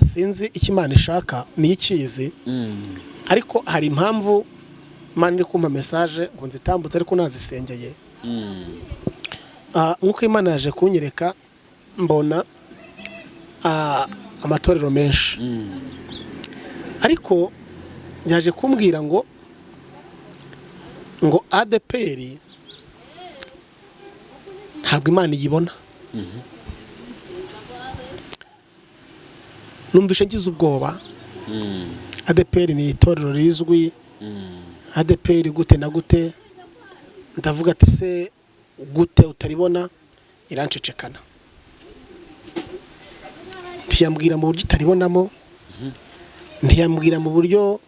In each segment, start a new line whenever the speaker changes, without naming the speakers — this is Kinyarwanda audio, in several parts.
Sinzi icyo Imana ishaka, niyo ikizi, ariko hari impamvu Imana iri kumpa message ngo nzitambutse ariko nazisengeye. Nk'uko Imana yaje kunyereka, mbona amatorero menshi, ariko yaje kumbwira ngo ADEPR ntabwo Imana iyibona. Numvishe ngize ubwoba. ADEPR ni itorero rizwi. ADEPR gute na gute? Ndavuga ati: "Se gute utaribona?" Irancecekana, ntiyambwira mu buryo itaribonamo, ntiyambwira mu buryo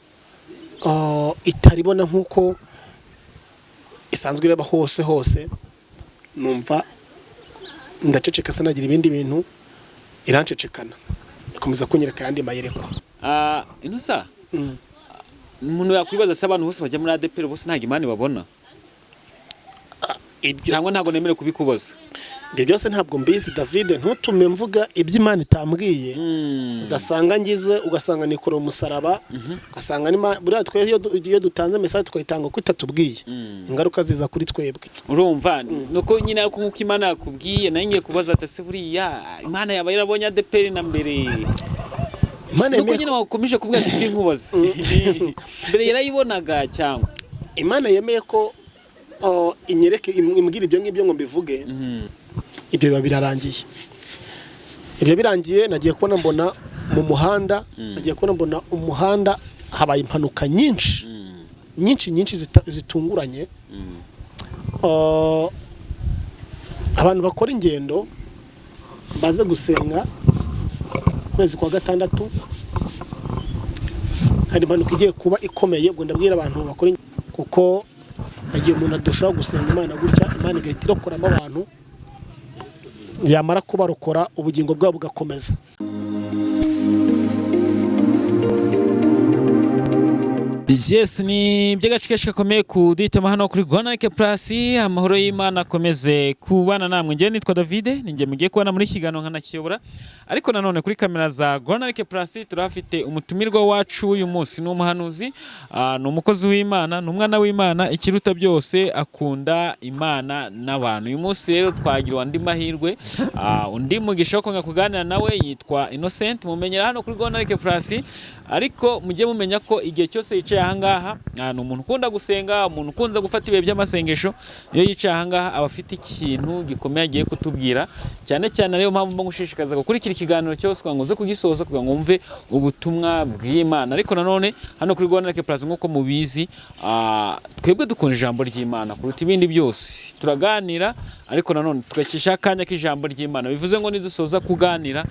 itaribona nk'uko isanzwe ireba hose hose. Numva ndaceceka, sinagira ibindi bintu, irancecekana, ikomeza kunyereka ayandi mayerekwa.
Inosa, umuntu yakwibaza se, abantu bose bajya muri ADEPR bose ntabwo Imana ibabona?
Ibyo
Cyangwa ntabwo nemerewe kubikubaza?
Ibyo byose ntabwo mbizi, David. Ntutume mvuga ibyo Imana itambwiye, udasanga ngize, ugasanga nikorera umusaraba, ugasanga buriya twe iyo dutanze message tukayitanga uko itatubwiye, ingaruka ziza kuri twebwe.
Urumva, nuko nyine, ariko nk'uko Imana yakubwiye, nayo ngiye kubaza ati: "Ese buriya Imana yaba yarabonye ADEPR na mbere?"
Imana
Nuko
yemeye
nyine wakomeje kuvuga ati sinkubaze, mbere yarayibonaga cyangwa?
Imana yemeye ko inyereke, imbwira ibyo ngibyo ngo mbivuge, ibyo biba birarangiye. Ibyo birangiye, nagiye kubona mbona mu muhanda, nagiye kubona mbona umuhanda habaye impanuka nyinshi nyinshi nyinshi zitunguranye. Abantu bakora ingendo baze gusenga ukwezi kwa gatandatu, hari impanuka igiye kuba ikomeye. Ubwo ndabwira abantu bakora kuko igihe umuntu adashobora gusenga Imana gutya, Imana igahita irokoramo abantu, yamara kubarokora ubugingo bwabo bugakomeza.
Yes, ni iby'agace kenshi gakomeye kuduhitamo hano kuri Rwanda Like Plus. Amahoro y'Imana akomeze kubana namwe. Njyewe nitwa David, ni njye mugiye kubana muri kiganiro nkanakiyobora, ariko nanone kuri kamera za Rwanda Like Plus turahafite umutumirwa wacu w'uyu munsi. Ni umuhanuzi, ni umukozi w'Imana, ni umwana w'Imana, ikiruta byose akunda Imana n'abantu. Uyu munsi rero twagira andi mahirwe, undi mugisha wo kongera kuganira nawe. Yitwa Innocent, mumenyera hano kuri Rwanda Like Plus, ariko mujye mumenya ko igihe cyose yicaye ahangaha, ni umuntu ukunda gusenga, umuntu ukunze gufata ibihe by'amasengesho. Iyo yicaye ahangaha aba afite ikintu gikomeye agiye kutubwira cyane cyane. Ariyo mpamvu mba ngushishikariza gukurikira ikiganiro cyose kugira ngo uze kugisoza, kugira ngo wumve ubutumwa bw'Imana. Ariko nanone hano kuri Rwanda Like Plus, nk'uko mubizi, twebwe dukunda ijambo ry'Imana kuruta ibindi byose. Turaganira, ariko nanone tugacisha akanya k'ijambo ry'Imana. Bivuze ngo nidusoza kuganira,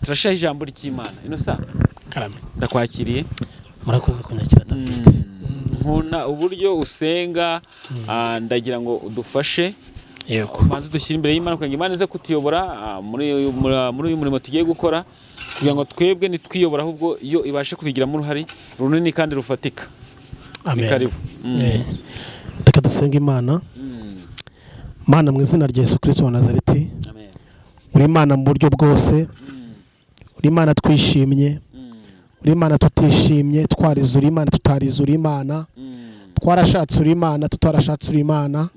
turashaho ijambo ry'Imana. Inosa,
Karame.
ndakwakiriye.
Murakoze kunyakira, David.
Nkunda uburyo usenga. Ndagira ngo udufashe, maze dushyire imbere y'Imana kugira ngo Imana ize kutuyobora muri uyu murimo tugiye gukora, kugira ngo twebwe ntitwiyobora, ahubwo yo ibashe kubigiramo uruhare runini kandi rufatika. Ni
Amen.
karibu.
Reka dusenge Imana. Mana, mu izina rya Yesu Kristo wa Nazareti,
Amen.
uri Imana mu buryo bwose. Uri Imana twishimye, uri Imana tutishimye, twarize uri Imana, tutarize uri Imana, twarashatse uri Imana, tutarashatse uri Imana,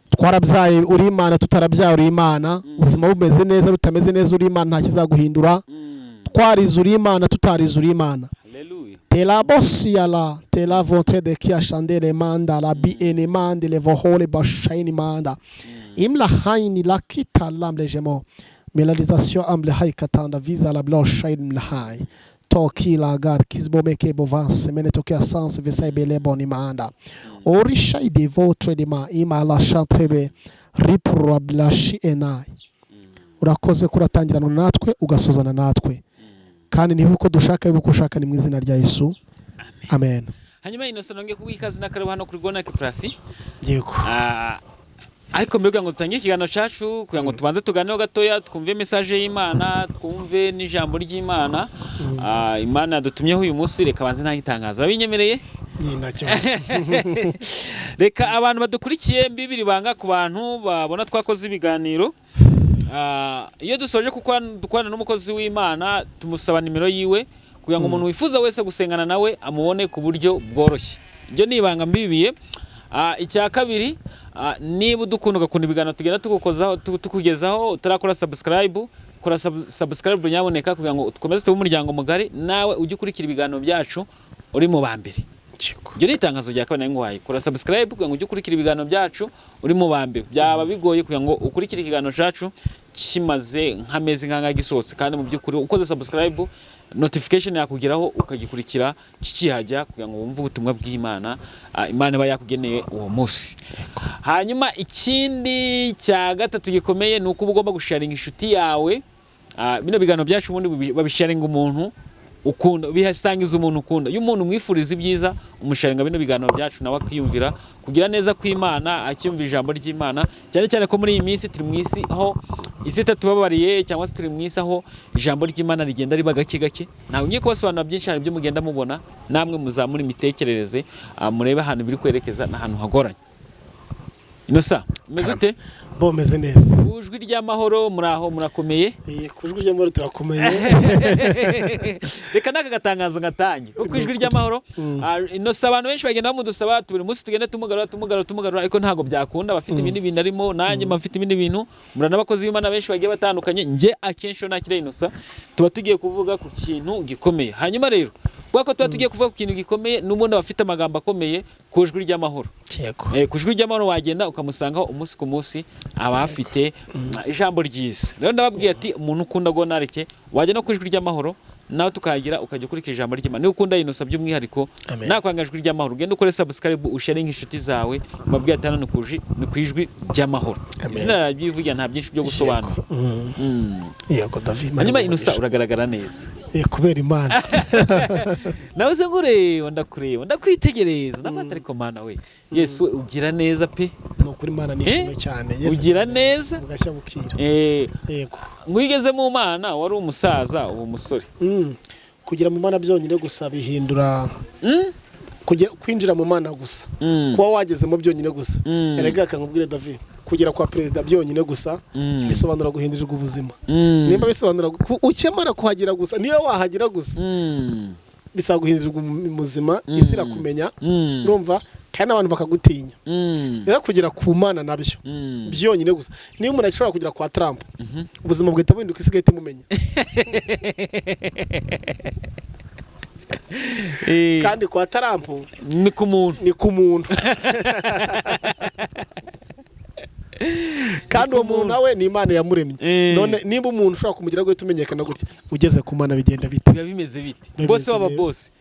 twarabyaye uri Imana, tutarabyaye uri Imana, ubuzima bumeze neza, butameze neza uri Imana, nta kizaguhindura, twarize uri Imana, tutarize uri Imana.
Hallelujah.
Tela tela vote de kia shandele manda la bi ene mande le vohole bashaini manda imla haini la kita lamle jemo melalisation amle hay katanda visa la blanche shain mlahai toki la gar kisbo meke bovance mene toki sans vesai bele boni manda orisha de votre de ma ima la chantebe ripro blashi enai. Urakoze kuratangirana natwe, ugasozana natwe, kandi niba uko dushaka, niba uko ushaka. Ni mu izina rya Yesu, amen.
Hanyuma Innocent, nongeye kuguha ikaze n'akarabo hano kuri Rwanda Like Plus.
Yego.
Ariko mbere kugira ngo dutangire ikiganiro cyacu, kugira ngo tubanze tuganireho gatoya, twumve message y'Imana, twumve n'ijambo ry'Imana Imana yadutumyeho uyu munsi, reka banze ntange itangazo. Urabinyemereye?
Ni nta kibazo.
Reka abantu badukurikiye mbibiri banga ku bantu babona twakoze ibiganiro. Iyo dusoje dukorana n'umukozi w'Imana, tumusaba nimero yiwe kugira ngo umuntu wifuza wese gusengana nawe amubone ku buryo bworoshye. Ibyo ni ibanga mbibiye. Icya kabiri, niba udukunda, ugakunda ibiganiro tugenda tugukozaho, tukugezaho, utarakora subscribe, kora subscribe nyaboneka, kugira ngo dukomeze tube umuryango mugari, nawe ujye ukurikira ibiganiro byacu uri mu ba mbere. Iryo ni itangazo rya kabiri nari nguhaye: kora subscribe kugira ngo ujye ukurikira ibiganiro byacu uri mu ba mbere. Byaba bigoye kugira ngo ukurikire ikiganiro cyacu kimaze nk'amezi nk'angahe gisohotse, kandi mu by'ukuri ukoze subscribe notification yakugeraho, ukagikurikira kikihajya, kugira ngo wumve ubutumwa bw'Imana, Imana iba yakugeneye uwo munsi. Hanyuma ikindi cya gatatu gikomeye ni uko uba ugomba gusharinga inshuti yawe. Bino biganiro byacu ubundi babisharinga umuntu ukunda, bihasangiza umuntu ukunda. Iyo umuntu umwifuriza ibyiza, umusharinga bino biganiro byacu, nawe akiyumvira kugira neza kw'Imana, akiyumvira ijambo ry'Imana, cyane cyane ko muri iyi minsi turi mu isi aho isi itatubabariye, cyangwa se turi mu isi aho ijambo ry'Imana rigenda riba gake gake. Ntabwo ngiye kubasobanurira byinshi, hari ibyo mugenda mubona namwe muzamura imitekerereze, murebe ahantu biri kwerekeza n'ahantu hagoranye. Inosa, umeze ute?
Bomeze neza.
Ku Ijwi ry'Amahoro, muri aho murakomeye?
Ku Ijwi ry'Amahoro turakomeye.
Reka n'aka gatangazo gatange kuko Ijwi ry'Amahoro, Inosa, abantu benshi bagenda bamudusaba, buri munsi tugenda tumugarura, tumugarura, tumugarura, ariko ntabwo byakunda. Bafite ibindi bintu arimo, nanjye mba mfite ibindi bintu, murana n'abakozi b'Imana benshi bagiye batandukanye. Njye akenshi iyo nakiriye Inosa, tuba tugiye kuvuga ku kintu gikomeye. Hanyuma rero kubera ko tuba tugiye kuvuga ku kintu gikomeye, n'ubundi aba afite amagambo akomeye ku Ijwi ry'Amahoro. Ku Ijwi ry'Amahoro wagenda ukamusangaho umunsi ku munsi, aba afite ijambo ryiza. Rero ndababwiye ati umuntu ukunda gonarike, wajya no ku Ijwi ry'Amahoro nawe tukahagira, ukajya ukurikira ijambo ry'Imana. Niba ukunda Inosa by'umwihariko,
Amen.
nakwanga Ijwi ry'Amahoro, ugende ukore subscribe, usharinge inshuti zawe, ubabwire ati hano ni ku Ijwi ry'Amahoro.
Amen.
Izina rarabyivugira, nta byinshi byo gusobanura.
Yego David.
Hanyuma Inosa, uragaragara neza.
Kubera Imana.
Nawe se ngureba, ndakureba, ndakwitegereza, ndakwata, ariko Mana we, Yesu we, ugira neza pe.
Ni ukuri, Imana nishimwe cyane. Yesu
Ugira neza.
Bugashya bukira. Yego.
Ngo iyo ugeze mu Mana, wari umusaza uba umusore.
Kugera mu Mana byonyine gusa bihindura kwinjira mu Mana gusa, kuba wagezemo byonyine gusa. Erega akangubwire David, kugera kwa perezida byonyine gusa bisobanura guhindurirwa ubuzima. Nimba bisobanura ukemara kuhagera gusa, niyo wahagera gusa, bisaba guhindurirwa ubuzima, isi irakumenya, urumva, kandi n'abantu bakagutinya. Rero kugera ku Mana nabyo byonyine gusa, niyo umuntu ashobora kugera kwa Trump, ubuzima bugahita buhinduka, isi igahita imumenya. Kandi kwa Trump
ni ku muntu.
Ni ku muntu, kandi uwo muntu nawe ni Imana yamuremye. None niba umuntu ushobora kumugira guhita umenyekana gutya, ugeze ku Mana bigenda bite?
Biba bimeze bite?
Biba
Bose
bimeze
waba
neza.
bose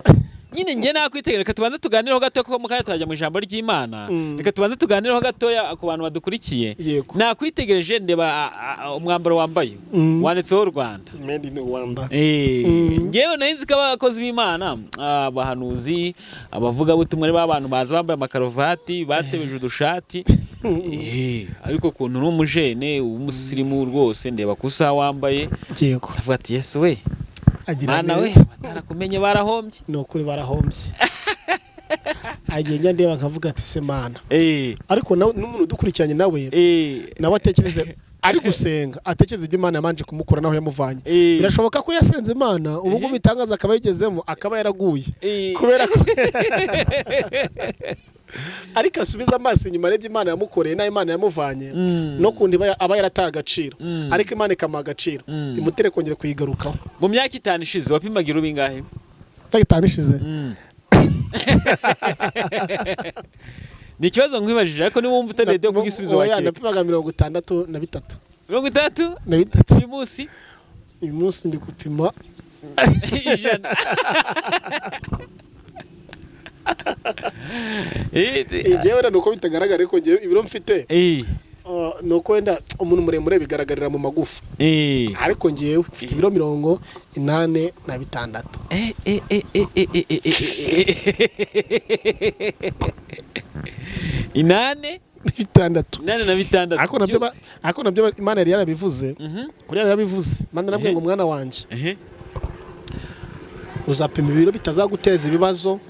nyine. Njye nakwitegereza, reka tubanze tuganireho gatoya, kuko mu kanya turajya mu ijambo ry'Imana. Reka tubanze tuganireho gatoya ku bantu badukurikiye. Nakwitegereje, ndeba umwambaro wambaye, wanditseho Rwanda.
Made in Rwanda.
Ngewe nari nzi ko abakozi b'Imana, abahanuzi, abavugabutumwa, ari ba bantu baza bambaye amakaruvati, batebeje udushati. Ariko ukuntu uri umujene w'umusirimu rwose, ndeba ku isaha wambaye, ndavuga ati Yesu we,
Agira
Mana we,
neza.
batarakumenye barahombye.
Ni ukuri barahombye. Agiye njya ndeba nkavuga ati se Mana. Ariko nawe n'umuntu udukurikiranye nawe, nawe atekereze ari gusenga, atekereze ibyo Imana yabanje kumukura naho yamuvanye. Birashoboka ko yasenze Imana, ubu ngubu itangaza akaba yigezemo, akaba yaraguye kubera ko, ariko asubiza amaso inyuma, arebye Imana yamukoreye n'aho Imana yamuvanye, no kundi aba yarataye agaciro, ariko Imana ikamuha agaciro, imutere kongera kuyigarukaho.
Mu myaka 5 ishize wapimaga ibiro bingahe?
Imyaka 5 ishize?
Ni ikibazo nkwibajije, ariko niba wumva utari ready kugisubiza,
Oya,
wakire.
napimaga 63.
63?
Na bitatu.
Uyu munsi?
Uyu munsi ndi gupima
100.
Njyewe wenda ni uko bitagaragara, ariko njyewe ibiro mfite, ni uko wenda umuntu muremure bigaragarira mu magufa, ariko njyewe mfite ibiro 86.
86?
6.
86.
Ariko nabyo
Byose.
Ariko nabyo Imana yari yarabivuze. Kuri yari yarabivuze, Imana yarabwiye ngo mwana wanjye, uzapima ibiro bitazaguteza ibibazo.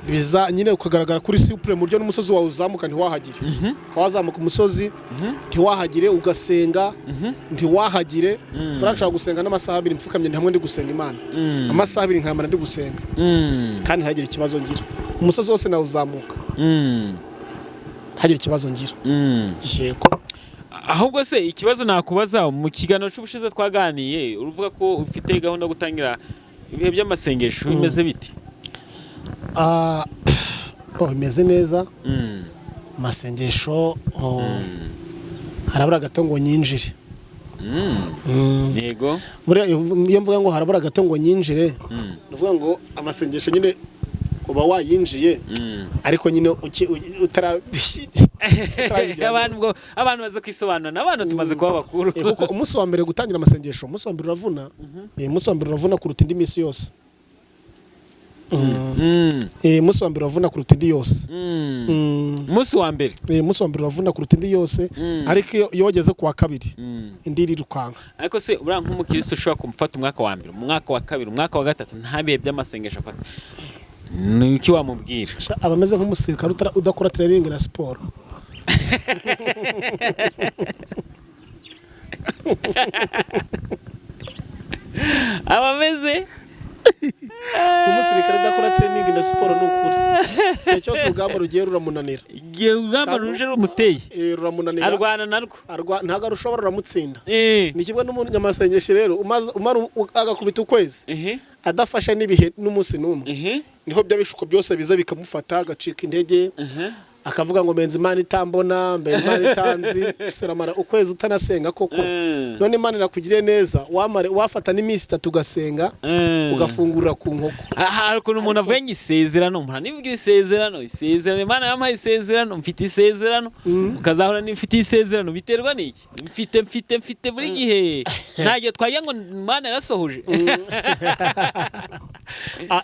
Biza nyine ukagaragara kuri supure mu buryo n'umusozi wawe uzamuka ntiwahagire, ukaba wazamuka umusozi ntiwahagire, ugasenga ntiwahagire. Urashobora gusenga n'amasaha 2 mfukamye hamwe ndi gusenga Imana, amasaha 2 nkamara ndi gusenga kandi ntagire ikibazo ngira. Umusozi wose nawuzamuka ntagire ikibazo ngira. Yego.
Ahubwo se ikibazo nakubaza, mu kiganiro cy'ubushize twaganiye uruvuga ko ufite gahunda yo gutangira ibihe by'amasengesho, bimeze biti?
Bimeze neza. Amasengesho, harabura gato ngo nyinjire.
Yego.
Buriya iyo mvuga ngo harabura gato ngo nyinjire, ni ukuvuga ngo amasengesho nyine uba wayinjiye, ariko nyine utarabigira.
Abantu baza kwisobanura, n'abantu tumaze kuba bakuru.
Kuko umunsi wa mbere gutangira amasengesho, umunsi wa mbere uravuna. Umunsi wa mbere uravuna kuruta indi minsi yose. Umunsi wa mbere uravuna kuruta indi yose.
Umunsi wa mbere.
Umunsi wa mbere uravuna kuruta indi yose, ariko iyo wageze ku wa kabiri, indi irirukanka.
Ariko se uriya nk'umukristo ushobora kumufata umwaka wa mbere, umwaka wa kabiri, umwaka wa gatatu, nta bihe by'amasengesho afata, ni iki wamubwira?
Aba ameze nk'umusirikare udakora training na siporo.
Aba ameze
Umusirikare udakora training na siporo, ni ukuri igihe cyose urugamba rugiye ruramunanira.
Igihe urugamba ruje rumuteye,
Ruramunanira.
Arwana narwo.
Ntabwo arushobora, ruramutsinda. Ni kimwe n'umunyamasengesho rero, umara agakubita ukwezi adafashe n'ibihe n'umunsi n'umwe, niho bya bishuko byose biza bikamufata, agacika intege, akavuga ngo mbenze Imana itambona, mbenze Imana itanzi. Ese uramara ukwezi utanasenga koko? None Imana irakugiriye neza, wamare wafata n'iminsi 3 ugasenga, ugafungurira ku nkoko.
Aha hari ukuntu umuntu avuga ngo isezerano, mpora nivuga isezerano, isezerano, Imana yampaye isezerano, mfite isezerano, ukazahora n'ifite isezerano, biterwa n'iki? Mfite, mfite, mfite buri gihe, nta gihe twagira ngo Imana yarasohoje.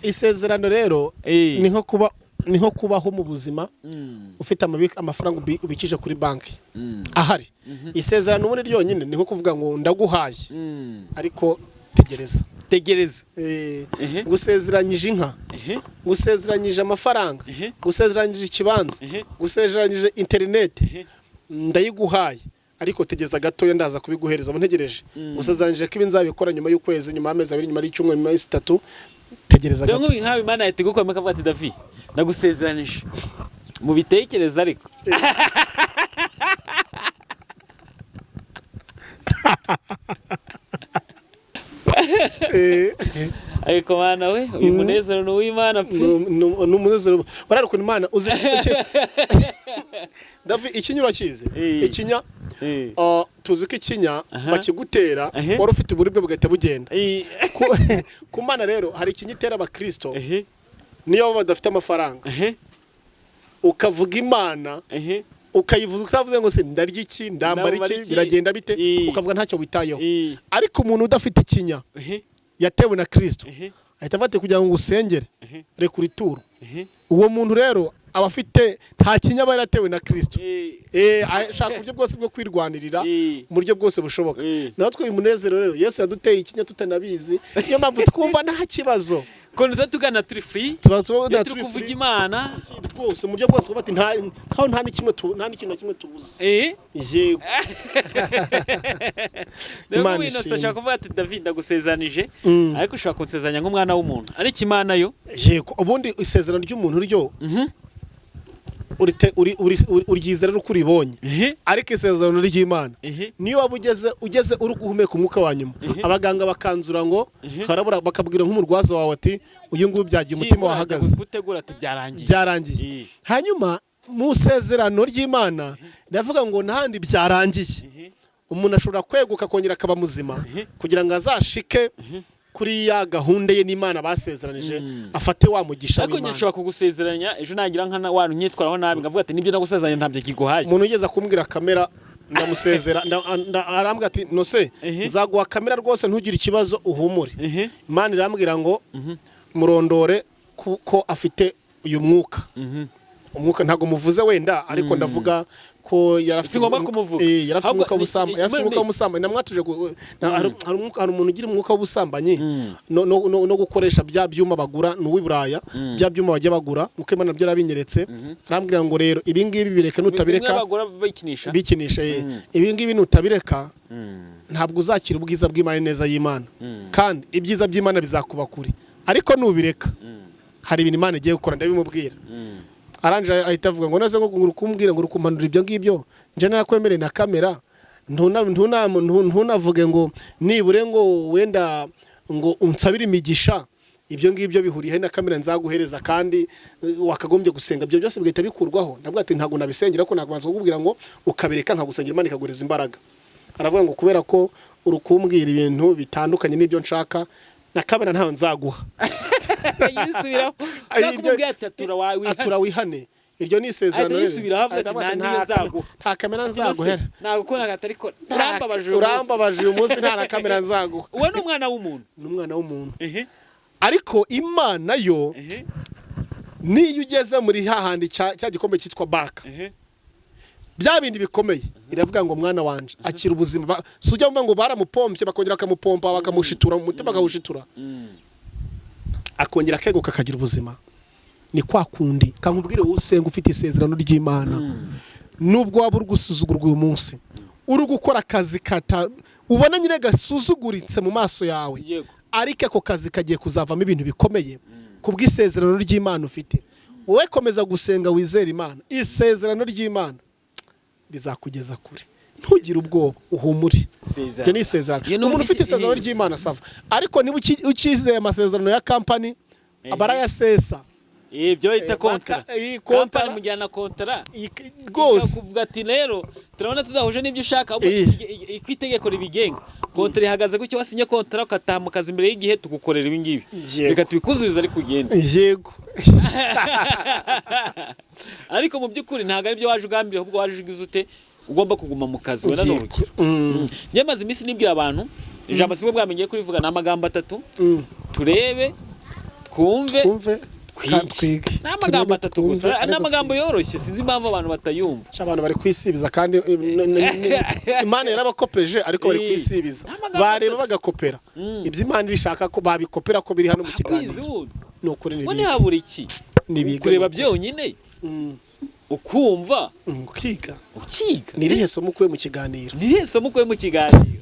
Isezerano rero ni nko kubaho mu buzima ufite amafaranga ubikije kuri banki ahari. Isezerano ubundi ryonyine ni nko kuvuga ngo ndaguhaye, ariko tegereza.
Tegereza.
Ngusezeranyije inka, ngusezeranyije amafaranga, ngusezeranyije ikibanza, ngusezeranyije interineti, ndayiguhaye, ariko tegereza gatoya ndaza kubiguhereza, ntegereje. Ngusezeranyije ko ibi nzabikora nyuma y'ukwezi, nyuma y'amezi 2, nyuma y'icyumweru, nyuma y'iminsi 3, tegereza
Dore
gato.
nk'ubu nkawe Imana yahita igukomeka ikavuga ati David ndagusezeranije, mubitekereze ariko. Ariko Mana we, uyu munezero ni uw'Imana pe.
Ni umunezero bararukuna Imana uzi. David, ikinya urakizi? Ikinya, tuzi ko ikinya bakigutera wari ufite uburibwe bugahita bugenda. Ku Mana rero hari ikinya itera abakristo, niyo baba badafite amafaranga, ukavuga Imana, ukayivuza utavuze ngo se ndarya iki, ndambara iki, biragenda bite, ukavuga ntacyo witayeho. Ariko umuntu udafite ikinya yatewe na Kristo, ahita afata kugira ngo usengere, rekura ituro. Uwo muntu rero aba afite nta kinya aba yaratewe na Kristo. Ashaka uburyo bwose bwo kwirwanirira mu buryo bwose bushoboka. Natwe uyu munezero rero Yesu yaduteye ikinya tutanabizi, niyo mpamvu twumva nta kibazo.
Ukuntu tuba tugana turi free,
tuba tubona
iyo turi kuvuga Imana
rwose mu buryo bwose, kuba ati nta n'ikimwe nta n'ikintu na kimwe tubuze. Yego.
Rero
Imana
nk'ubu Innocent
ishimwe.
ashobora kuvuga ati David ndagusezanije, ariko ushobora kunsezanya nk'umwana w'umuntu, ariko Imana yo
Yego, ubundi isezerano ry'umuntu ryo uryizera uko uribonye, ariko isezerano ry'Imana, niyo waba ugeze uri guhumeka umwuka wa nyuma, abaganga bakanzura ngo harabura, bakabwira nk'umurwaza wawe ati uyu nguyu byagiye, umutima wahagaze,
gutegura ati byarangiye,
byarangiye. Hanyuma mu isezerano ry'Imana ndavuga ngo ntahandi byarangiye, umuntu ashobora kweguka akongera akaba muzima kugira ngo azashike kuri ya gahunda ye n'Imana basezeranije, afate wa mugisha
Ariko njye
w'Imana.
nshobora kugusezeranya ejo nagira nka wa nyitwaraho nabi, ngavuga ati nibyo nagusezeranye ntabyo kiguhaye.
Umuntu ugeze kumbwira kamera ndamusezera, arambwira ati nose nzaguha kamera rwose ntugire ikibazo, uhumure. Imana irambwira ngo murondore kuko afite uyu mwuka. Umwuka ntabwo muvuze wenda, ariko ndavuga ko yarafite
Si ngombwa kumuvuga.
Yarafite
Ahubwo
umwuka w'ubusambanyi, yarafite umwuka w'ubusambanyi. Namwatuje hari umuntu ugira umwuka w'ubusambanyi no gukoresha bya byuma bagura, ni uw'i Buraya, bya byuma bajya bagura, nkuko Imana nabyo yarabinyeretse. Arambwira ngo rero ibi ngibi bireke, nutabireka
Bimwe bagura bikinisha.
Bikinisha. Ibi ngibi nutabireka ntabwo uzakira ubwiza bw'Imana, neza y'Imana, kandi ibyiza by'Imana bizakuba kure. Ariko nubireka hari ibintu Imana igiye gukora. Ndabimubwira, arangije ahita avuga ngo naze ngo uri kumbwira ngo uri kumpanura ibyo ngibyo, nje nakwemereye na kamera, ntunavuge ngo nibure ngo wenda ngo unsabire imigisha. Ibyo ngibyo bihuriye na kamera nzaguhereza? Kandi wakagombye gusenga ibyo byose bigahita bikurwaho. Ndavuga ati ntabwo nabisengera, ko ntabwo kukubwira ngo ukabireka nkagusengera Imana ikaguhereza imbaraga. Aravuga ngo kubera ko uri kumbwira ibintu bitandukanye n'ibyo nshaka, na kamera ntayo nzaguha.
Yisubiraho.
Ay,
kumubwira ati atura wawe.
Atura wihane, iryo ni isezerano.
Ahita
Rero.
yisubiraho avuga ati,
Ahita avuga ati,
"Nta niyo nzaguha."
Nta kamera nzaguhera.
Ntabwo ariko urambabaje uyu munsi.
Urambabaje uyu munsi, nta na kamera nzaguha.
Uwo ni umwana w'umuntu.
Ni umwana w'umuntu. Ariko Imana yo, niyo ugeze muri hahandi cya gikombe cyitwa Baka, bya bindi bikomeye, iravuga ngo mwana wanje akira ubuzima. Si ujya wumva ngo baramupompye, bakongera bakamupompa, bakamushitura mu mutima, bakawushitura, akongera akeguka akagira ubuzima. Ni kwa kundi kankubwire, wowe usenga ufite isezerano ry'Imana, nubwo waba uri gusuzugurwa uyu munsi, uri gukora akazi kata ubona nyine gasuzuguritse mu maso yawe, ariko ako kazi kagiye kuzavamo ibintu bikomeye ku bw'isezerano ry'Imana ufite. Wowe komeza gusenga, wizere Imana, isezerano ry'Imana rizakugeza kure. Ntugire ubwoba, uhumure.
Isezerano.
Iryo ni isezerano.
Iyo ni
Umuntu ufite isezerano ry'Imana, ça va. Ariko niba ukizeye amasezerano ya kampani, barayasesa.
Ibyo bita kontara.
Iyi kontara.
Kampani mujyana kontara
Rwose.
Ikakuvuga ati rero turabona tudahuje n'ibyo ushaka, ahubwo uko itegeko ribigenga, kontara ihagaze gutyo, wasinye kontara ukataha mu kazi imbere y'igihe, tugukorera ibi ngibi, reka tubikuzurize ariko ugende. Ariko mu by'ukuri ntabwo aribyo waje ugambiriye, ahubwo waje ugize ute, ugomba kuguma mu kazi wenda ni urugero. Njye maze iminsi nibwira abantu ijambo sibwo bwamenye kurivuga, ni amagambo atatu: turebe, twumve,
twumve,
twige.
Twige.
Ni amagambo
Turebe,
atatu
twumve,
gusa, ni
ariko
amagambo
twige.
yoroshye, sinzi impamvu abantu batayumva.
Sha, abantu bari kwisibiza kandi Imana yarabakopeje, ariko bari kwisibiza.
Amagambo
Bareba
atatu.
bagakopera ibyo Imana ishaka ko babikopera, ko biri hano mu
Abizi
kiganiro.
wundi
Ni ukuri
ngo
nibige.
ntihabura iki
Nibige.
kureba
Ni ukuri.
byonyine, ukumva,
Ukiga.
ukiga.
Ni irihe somo ukuye mu kiganiro?
Ni irihe somo ukuye mu kiganiro?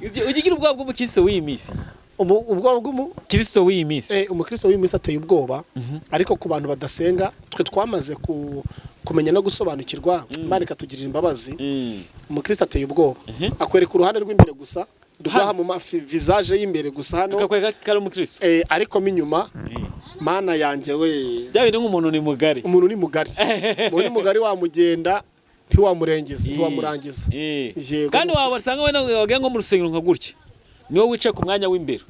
Ujya ugira ubwoba bw'umukristo w'iyi minsi?
Ubwoba bw'umu
Kristo w'iyi minsi.
Umukristo w'iyi minsi ateye ubwoba, ariko ku bantu badasenga, twe twamaze kumenya no gusobanukirwa, Imana ikatugirira imbabazi, umukristo ateye ubwoba. Akwereka uruhande rw'imbere gusa, rwaha mu mafi, visage y'imbere gusa hano.
Akakwereka ko ari umukristo.
Ariko mo inyuma, Mana yanjye we!
Bya bintu nk'umuntu ni mugari.
Umuntu ni mugari, umuntu ni mugari, wamugenda ntiwamurengiza, ntiwamurangiza. Yego.
Kandi wabasanga wenda wagira ngo mu rusengero nka gutya niwe wicaye ku mwanya w'imbere,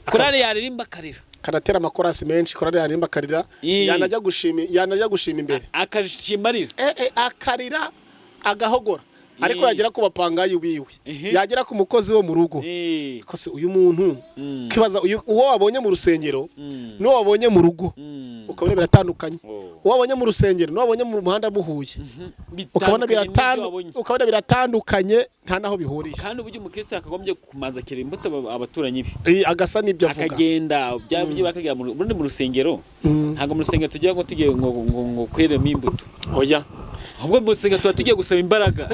korari yaririmba akarira.
Kanatera amakorasi menshi, korari yaririmba akarira. Yanajya gushima imbere,
Akashima arira.
Akarira agahogora, ariko yagera ku bapangayi biwe, yagera ku mukozi wo mu rugo, kose uyu muntu kibaza uyu, uwo wabonye mu rusengero n'uwo wabonye mu rugo, ukabona biratandukanye. Uwo wabonye mu rusengero n'uwo wabonye mu muhanda muhuye, ukabona
Bitandukanye n'ibyo wabonye.
Ukabona biratandukanye, nta naho bihuriye.
Kandi uburyo umukristo yakagombye kumanza akera imbuto abaturanyi be,
Agasa n'ibyo avuga.
Akagenda bya byo bakagera ubundi mu rusengero. Ntabwo mu rusengero tugira ngo tugiye ngo kweremo imbuto.
Oya.
Ahubwo mu rusengero tuba tugiye gusaba imbaraga.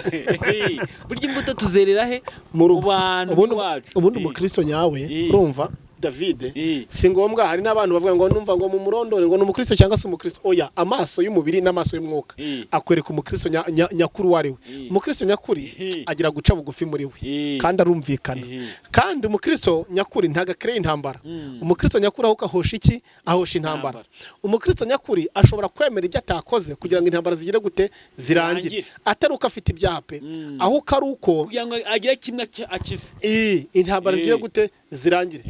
Burya imbuto tuzerera he?
Mu rugo.
Bantu
Ubundi
iwacu.
ubundi umukristo nyawe, urumva David, si ngombwa. Hari n'abantu bavuga ngo numva ngo mu murondore ngo ni umukristo cyangwa se umukristo. Oya, amaso y'umubiri n'amaso y'umwuka akwereka umukristo nyakuri uwo ari we. Umukristo nyakuri agira guca bugufi muri we, kandi arumvikana. Kandi umukristo nyakuri ntago akereye intambara. Umukristo nyakuri aho ahosha iki? Ahosha intambara. Umukristo nyakuri ashobora kwemera ibyo atakoze kugira ngo intambara zigire gute? Zirangire.
Zirangire.
Atari uko afite ibyaha pe, ahubwo ari uko
Kugira ngo agire kimwe akize.
Intambara zigire gute? Zirangire.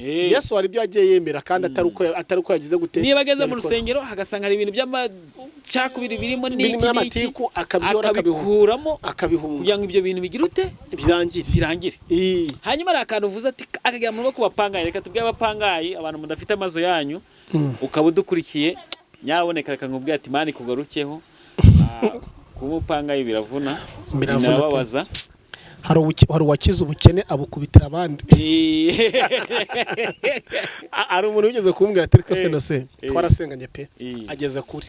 Yesu hari ibyo yagiye yemera kandi atari uko yagize gute?
Niba ageze mu
Yabikoze.
rusengero hagasanga hari ibintu by'amacakubiri birimo n'iki
Birimo
n'iki,
n'amatiku, akabyora,
akabikuramo
akabihunga.
Kugira ngo ibyo bintu bigire ute?
Birangire.
Birangire. Hanyuma hari akantu uvuze ati akagera mu rugo ku bapangayi. Reka tubwire abapangayi, abantu mudafite amazu yanyu, ukaba udukurikiye, Nyaboneka reka nkubwire ati Imana ikugarukeho. Kuba upangaye biravuna,
Biravuna pe.
birababaza.
Hari uwakize ubukene abukubitira abandi. Hari umuntu wigeze kumbwira ati reka se na se twarasenganye pe, ageze kure,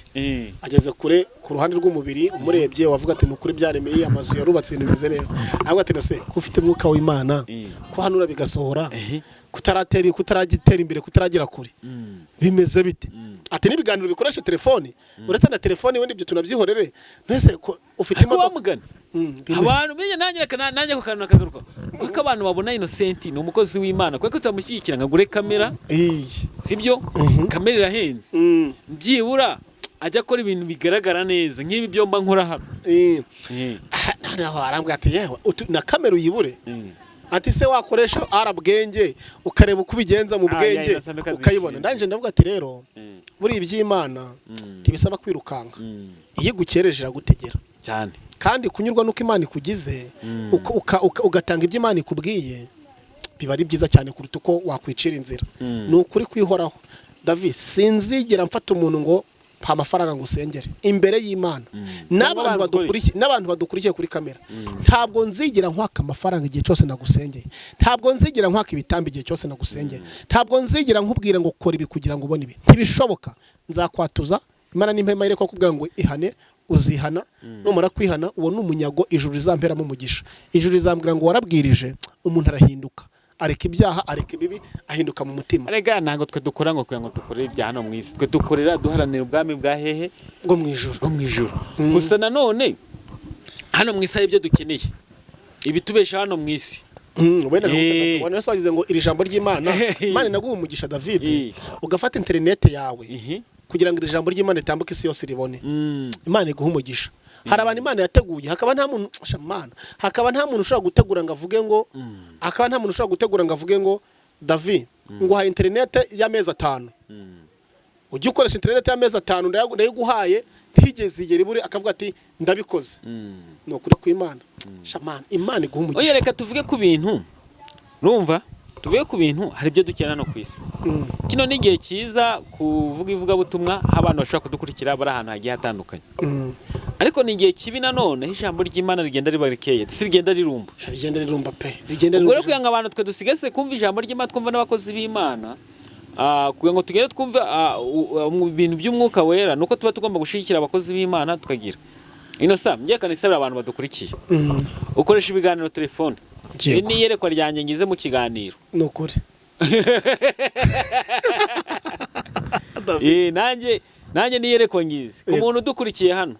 ageze kure ku ruhande rw'umubiri. Umurebye wavuga ati ni ukuri byaremeye, amazu yarubatse, ibintu bimeze neza. Ahubwo ati na se ko ufite umwuka w'Imana, ko hanura bigasohora, kutaratera, kutaragitera imbere, kutaragera kure, bimeze bite? Ati n'ibiganiro bikoresha telefoni, uretse na telefoni wenda ibyo tunabyihorere, mbese ko ufite
Ariko
imodoka.
wamugana
Bimwe.
abantu menye nanjye reka nanjye ako kantu nakagaruka, kuko abantu babona Innocent ni umukozi w'Imana, kuko tutamushyigikira ngo agure kamera. Sibyo, kamera irahenze. Byibura ajya akora ibintu bigaragara neza nk'ibi byo mba nkora hano.
Noneho arambwira ati yewe na kamera uyibure. Ati se wakoresha arabwenge ukareba uko ubigenza mu
Ah,
bwenge
ya, Innocent ukazishyira.
ukayibona. Ndangije ndavuga ati rero buriya iby'Imana ntibisaba kwirukanka, iyo igukereje iragutegera.
Cyane.
Kandi kunyurwa n'uko Imana ikugize, ugatanga ibyo Imana ikubwiye, biba ari byiza cyane kuruta uko wakwicira inzira. Ni ukuri kwihoraho, David, sinzigera mfata umuntu ngo mpa amafaranga ngo usengere imbere y'Imana n'abantu
Cyangwa
badukurikiye, n'abantu badukurikiye kuri kamera. Ntabwo nzigera nkwaka amafaranga igihe cyose nagusengeye, ntabwo nzigera nkwaka ibitambo igihe cyose nagusengeye, ntabwo nzigera nkubwira ngo kora ibi kugira ngo ubone ibi. Ntibishoboka. Nzakwatuza Imana n'impema ko kubwira ngo ihane, uzihana. Numara kwihana, uwo ni umunyago ijuru rizamperamo umugisha. Ijuru rizambwira ngo warabwirije umuntu arahinduka, areka ibyaha, areka ibibi, ahinduka mu mutima.
Arega ntabwo twe dukora ngo kugira ngo dukorere ibya hano mu isi, twe dukorera duharanira ubwami bwa hehe?
Bwo mu ijuru.
Bwo mu ijuru. Gusa nanone hano mu isi hari ibyo dukeneye, ibitubesha hano mu isi.
Wenda wenda se wagize ngo iri jambo ry'Imana, Imana inaguha umugisha David, ugafata interinete yawe kugira ngo iri jambo ry'Imana ritambuke isi yose ribone. Imana iguha umugisha. Hari abantu Imana yateguye, hakaba nta muntu shamana, hakaba nta muntu ushobora gutegura ngo avuge ngo, hakaba nta muntu ushobora gutegura ngo avuge ngo David, nguhaye interinete y'amezi 5, ujye ukoresha interinete y'amezi 5, ndayiguhaye, ntigeze igera ibure, akavuga ati ndabikoze. Ni ukuri kw'Imana shamana, Imana iguha
Oya,
umugisha.
reka tuvuge ku bintu, urumva, tuvuge ku bintu, hari ibyo dukenera hano ku isi. Kino ni igihe cyiza kuvuga ivugabutumwa, aho abantu bashobora kudukurikira bari ahantu hagiye hatandukanye. Ariko ni igihe kibi nanone aho ijambo ry'Imana rigenda riba rikeye, si rigenda rirumba.
Rigenda rirumba pe, rigenda
Ubwo rero
rirumba.
kugira ngo abantu twe dusigase kumva ijambo ry'Imana, twumva n'abakozi b'Imana, kugira ngo tugende twumve mu bintu by'umwuka wera, nuko tuba tugomba gushyigikira abakozi b'Imana tukagira ino sa ngiye kanisabira abantu badukurikiye. Ukoresha ibiganiro telefone.
Yego.
Iri ni iyerekwa ryanjye ngize mu kiganiro.
Ni ukuri.
Nanjye ni iyerekwa ngize ku
Yego.
muntu udukurikiye hano.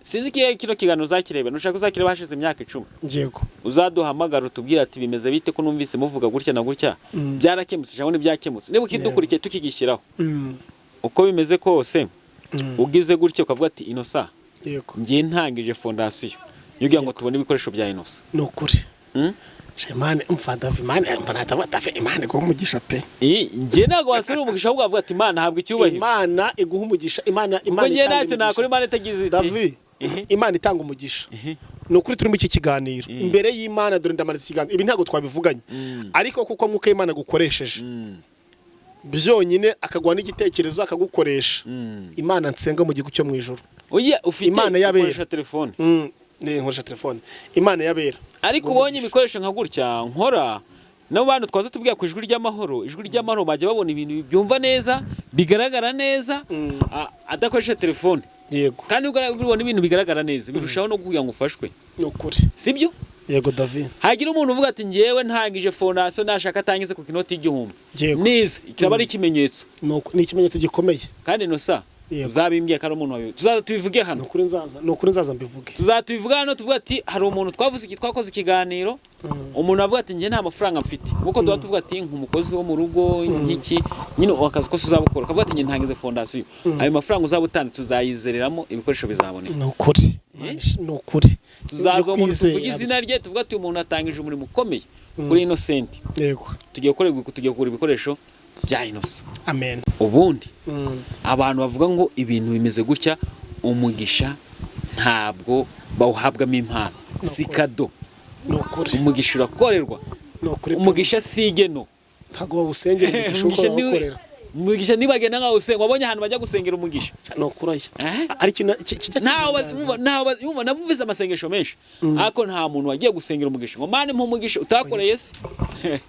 Sinzi ikihe kino kiganiro uzakireba, nushaka uzakireba hashize imyaka 10, uzaduhamagara utubwire ati bimeze bite ko numvise muvuga gutya na gutya, byarakemutse cyangwa ntibyakemutse? Niba ukidukurikiye tukigishyiraho, uko bimeze kose, ugize gutya ukavuga ati Inosa, ngiye ntangije fondasiyo kugira ngo tubone ibikoresho bya Inosa.
Ni ukuri. Shemane umva David, Imana mbona David, Imana iguha umugisha pe.
Njye ntabwo wasubira umugisha, ahubwo wavuga ati Imana habwa icyubahiro.
Imana iguha umugisha, Imana
Ubwo
Imana
njye
itanga
ntacyo nakora
imigisha.
Imana itagize iti
David, Imana itanga umugisha. Ni ukuri turi muri iki kiganiro imbere y'Imana, dore ndamariza ikiganiro, ibi ntabwo twabivuganye, ariko kuko mwuka w'Imana agukoresheje byonyine, akaguha n'igitekerezo akagukoresha, Imana nsenga mu gihugu cyo mu ijuru.
Oya, ufite
Imana y'abera.
ukoresha telefone.
Ni nkoresha telefone, Imana y'abera.
Ariko ubonye ibikoresho nka gutya nkora, nabo bantu twaza tubwira ku ijwi ry'amahoro, ijwi ry'amahoro bajya babona ibintu byumva neza, bigaragara neza, adakoresha telefone. Kandi ubona ibintu bigaragara neza birushaho no kugira ngo ufashwe.
Ni ukuri.
Sibyo?
Yego David.
Hagira umuntu uvuga ati njyewe ntangije fondasiyo, nashaka atangize ku kinoti y'igihumbi.
Yego.
Neza, kiraba ari ikimenyetso.
Ni ikimenyetso gikomeye.
Kandi Inosa,
Yego.
uzabimbwiye ko ari umuntu wawe, tuzaza tubivuge hano.
Ni ukuri nzaza, ni ukuri nzaza mbivuge.
Tuzatubivuga hano, tuvuga ati hari umuntu twavuze iki, twakoze ikiganiro, umuntu avuga ati njye nta mafaranga mfite, nkuko tuba tuvuga ati nk'umukozi wo mu rugo nk'iki nyine akazi kose uzaba ukora, ukavuga ati njye ntangize fondasiyo, ayo mafaranga uzaba utanze tuzayizereramo ibikoresho bizaboneka.
Ni ukuri, ni ukuri.
Tuzaza
Ibyo
umuntu
kwizera
tuvuge izina rye, tuvuga ati uyu muntu atangije umurimo ukomeye kuri Innocent. Tugiye kugura ibikoresho bya Innocent.
Amen.
Ubundi abantu bavuga ngo ibintu bimeze gutya, umugisha ntabwo bawuhabwamo impano, si kado.
Ni ukuri.
Umugisha urakorerwa.
Ni ukuri pe.
Umugisha si igeno.
Ntabwo bawusengera umugisha, uko
Umugisha
bawukorera.
Umugisha nibagenda nkaho usenga, wabonye ahantu bajya gusengera umugisha?
Ni ukurayo.
Eh?
Ari ikintu kijya
Ntawe
kintangaza.
Yumva nabumvise amasengesho menshi, ariko nta muntu wagiye gusengera umugisha ngo "Mana, impa umugisha" utakoreye se.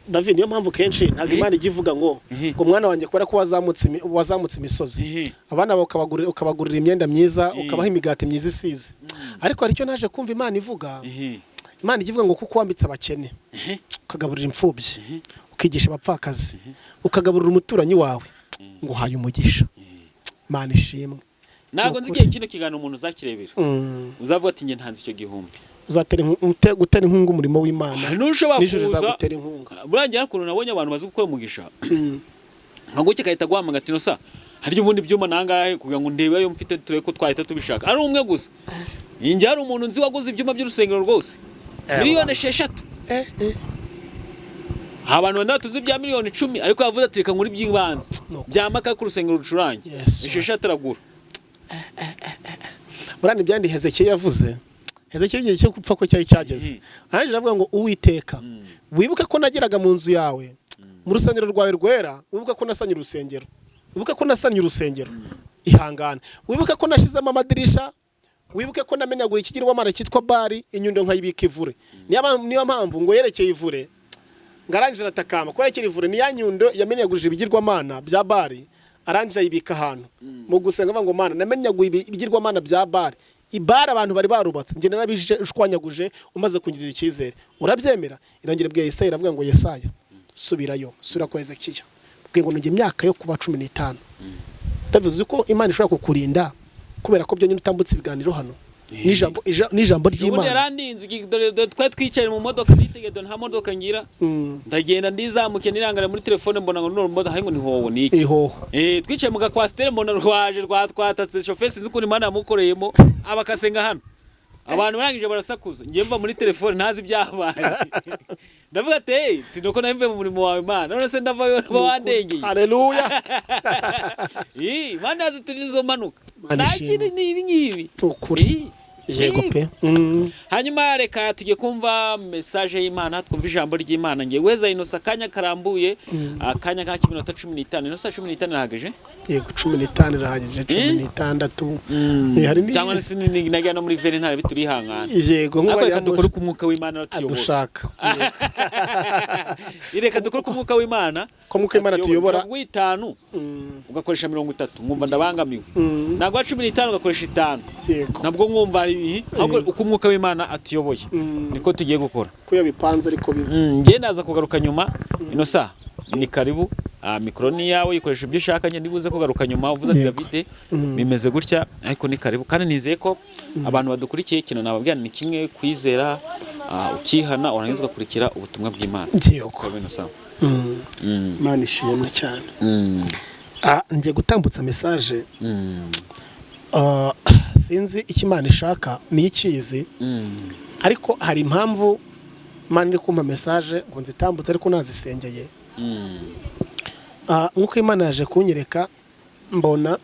David, niyo mpamvu kenshi ntabwo Imana ijya ivuga ngo ngo "Mwana wanjye, kubera ko wazamutse imisozi, abana bawe ukabagurira imyenda myiza, ukabaha imigati myiza isize." Ariko hari icyo naje kumva Imana ivuga. Imana ijya ivuga ngo "Kuko wambitse abakene, ukagaburira imfubyi, ukigisha abapfakazi, ukagaburira umuturanyi wawe, ngo uhaye umugisha." Imana ishimwe.
Ntabwo nzi
Ni ukuri.
igihe kino kiganiro umuntu uzakirebera uzavuga ati "Njye ntanze icyo gihumbi."
Uzatera gutera inkunga umurimo w'Imana,
Ntushobora
nijoro
kuza
izagutera inkunga.
Burangira ukuntu nabonye abantu bazi gukora umugisha, nka gutya agahita aguhamagara ati "Nosa, harya ubundi ibyuma nangahe, kugira ngo ndebe ayo mfite, turebe ko twahita tubishaka?" Ari umwe gusa. Njye hari umuntu nzi waguze ibyuma by'urusengero rwose, 6 miliyoni.
Eh, eh.
Abantu wenda tuzi ibya miliyoni 10, ariko yavuze ati "Reka nkore iby'ibanze byamaka ku rusengero rucurange."
Yes.
6 aragura.
Buriya ni byandi Hezekiya yavuze. Hezekiya igihe cyo gupfa ko cyari cyageze, arangije aravuga ngo "Uwiteka, wibuke ko nageraga mu nzu yawe, mu rusengero rwawe rwera. Wibuke ko nasanye urusengero, wibuke ko nasanye urusengero, ihangane, wibuke ko nashyizemo amadirisha, wibuke ko namenyaguye ikigirwamana cyitwa Bari, inyundo nkayibika ivure." Niyo mpamvu ngo yerekeye ivure, ngo arangije aratakamba ko yerekeye ivure, ni ya nyundo yamenyagurije ibigirwamana bya Bari, arangije ayibika ahantu. Mu gusenga avuga ngo "Mana, namenyaguye ibigirwamana bya Bari, ibari abantu bari barubatse, njye narabishwanyaguje umaze kungirira icyizere, urabyemera?" Irongera ibwiye Yesaya, iravuga ngo "Yesaya, subirayo, subira kwa Hezekiya, bwiye ngo nongeye imyaka yo kuba 15." Ndavuze ko Imana ishobora kukurinda kubera ko byonyine utambutse ibiganiro hano n'ijambo
Ubundi
ry'Imana.
Yarandinze dore twari twicaye mu modoka, nitegeye, dore nta modoka ngira. Ndagenda ndizamuke, nirangara muri telefone, mbona ngo none modoka ngo ni howo ni iki?
Ihoho.
Twicaye mu gakwasiteri, mbona rwaje rwatwatatse, shoferi sinzi ukuntu Imana yamukoreyemo, aba akasenga hano, abantu barangije barasakuza. Ngiye mva muri telefone ntazi ibyabaye, ndavuga ati "Hey, nuko nari mvuye mu murimo wawe Imana, none se ndavayo uba wandengeye?"
Haleluya.
Ih, Imana yazi turi izo mpanuka.
Imana
Nta
ishimwe.
kindi, ni ibi ngibi.
Ukuri.
Ih,
Yego
ih.
pe.
Hanyuma reka tujye kumva message y'Imana, twumve ijambo ry'Imana. Ngiye guheza Inosa akanya karambuye, akanya k'iminota 15. Inosa, 15 irahagije?
Yego, 15 irahagije, 16. Hari
Cyangwa najya no muri vere ntare biturihangana.
Yego.
Ariko
Nk'ubu
reka dukore ku mwuka w'Imana atuyobora.
Adushaka.
Reka dukore ku mwuka w'Imana.
Ko mwuka w'Imana atuyobora.
Ushobora guha 5 ugakoresha 30, nkumva ndabangamiwe. Naguha 15 ugakoresha 5, nabwo nkumva hari ibihe. Ahubwo uko umwuka w'Imana atuyoboye niko tugiye gukora.
Ko yabipanze ariko biba.
Njye ndaza kugaruka nyuma. Inosa, ni karibu. Mikoro ni yawe, yikoresha ibyo ushaka. Njye ndibuze kugaruka nyuma uvuze ati "David, bimeze gutya", ariko ni karibu. Kandi nizeye ko abantu badukurikiye, ikintu nababwira ni kimwe: kwizera, ukihana, warangiza ugakurikira ubutumwa bw'Imana. Karibu, Inosa.
Imana ishimwe cyane. Ngiye gutambutsa message. Sinzi icyo Imana ishaka, niyo ikizi. Ariko hari impamvu Imana iri kumpa message ngo nzitambutse, ariko nazisengeye. Nk'uko Imana yaje kunyereka, mbona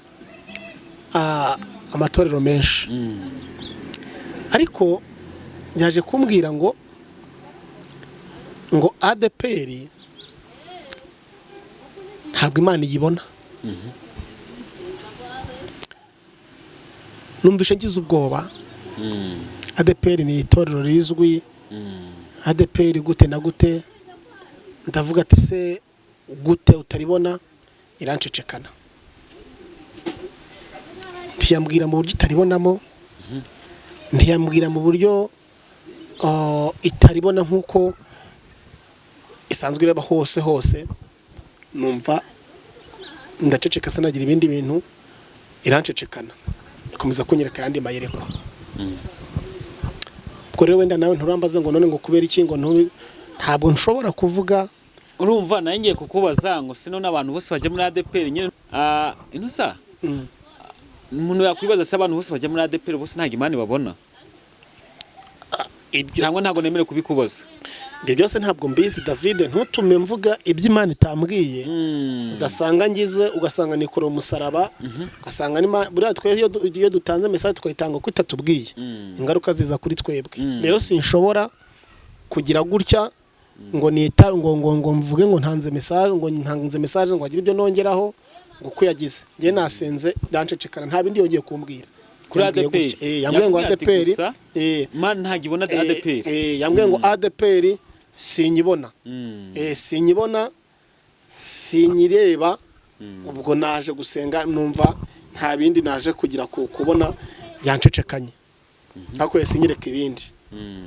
amatorero menshi, ariko yaje kumbwira ngo ADEPR ntabwo Imana iyibona. Numvishe ngize ubwoba. ADEPR ni itorero rizwi. ADEPR gute na gute? Ndavuga ati "Se gute utaribona?" Irancecekana, ntiyambwira mu buryo itaribonamo, ntiyambwira mu buryo itaribona nk'uko isanzwe ireba hose hose. Numva ndaceceka, sinagira ibindi bintu, irancecekana, ikomeza kunyereka ayandi mayerekwa. Ubwo rero wenda nawe nturambaze ngo none ngo kubera iki, ngo ntabwo nshobora kuvuga.
Urumva nawe ngiye kukubaza ngo sino n'abantu bose bajya muri ADEPR nyine, Inosa, umuntu yakwibaza se abantu bose bajya muri ADEPR bose ntabwo Imana ibabona?
Ibyo
Cyangwa ntabwo nemerewe kubikubaza?
Ibyo byose ntabwo mbizi, David. Ntutume mvuga ibyo Imana itambwiye, udasanga ngize, ugasanga nikoreye umusaraba, ugasanga buriya twe iyo dutanze message tukayitanga uko itatubwiye, ingaruka ziza kuri twebwe. Rero sinshobora kugira gutya ngo nita ngo mvuge ngo ntanze message, ngo ntanze message, ngo agire ibyo nongeraho. Ngo uko yagize, njye nasenze ndancecekana, nta bindi yongeye kumbwira.
Kuri
Yambwiye
ADPR.
gutya. Yambwiye ngo
Yakubwiye ati
ADPR
gusa, Imana ntabwo ibona ADPR.
Yambwiye ngo ADPR sinyibona. Sinyibona, sinyireba. Ubwo naje gusenga, numva nta bindi naje kugira kubona, yancecekanye, ariko sinyereka ibindi,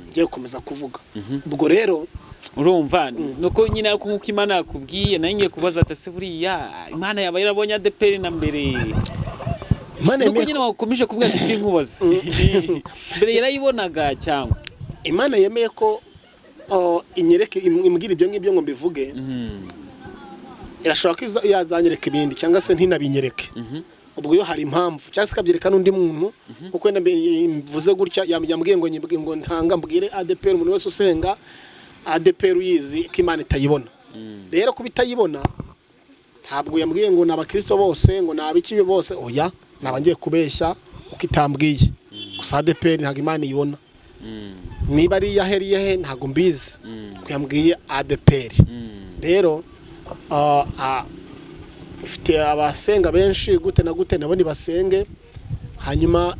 ngiye gukomeza kuvuga. Ubwo rero
Urumva nuko nyine, ariko nk'uko Imana yakubwiye, nayo ngiye kubaza ati: "Ese buriya Imana yaba yarabonye ADPR na mbere?"
Imana
Nuko
yemeye
nyine wakomeje kuvuga ati: "Sinkubaze mbere yarayibonaga cyangwa?"
Imana yemeye ko inyereke, imbwira ibyo ngibyo ngo mbivuge. Irashobora ko yazanyereka ibindi cyangwa se ntinabinyereke. Ubwo iyo hari impamvu, cyangwa se ikabyereka n'undi muntu, kuko wenda mvuze gutya, yambwiye ngo ngo ntanga mbwire ADPR, umuntu wese usenga ADPR uyizi, ko Imana itayibona. Rero kuba itayibona, ntabwo yambwiye ngo ni abakristo bose, ngo ni abikibi bose. Oya, naba ngiye kubeshya uko itambwiye. Gusa ADPR ntabwo Imana iyibona. Niba ari iyaheriye he, ntabwo mbizi, ko yambwiye ADPR. Rero ifite abasenga benshi gute na gute, nabo nibasenge, hanyuma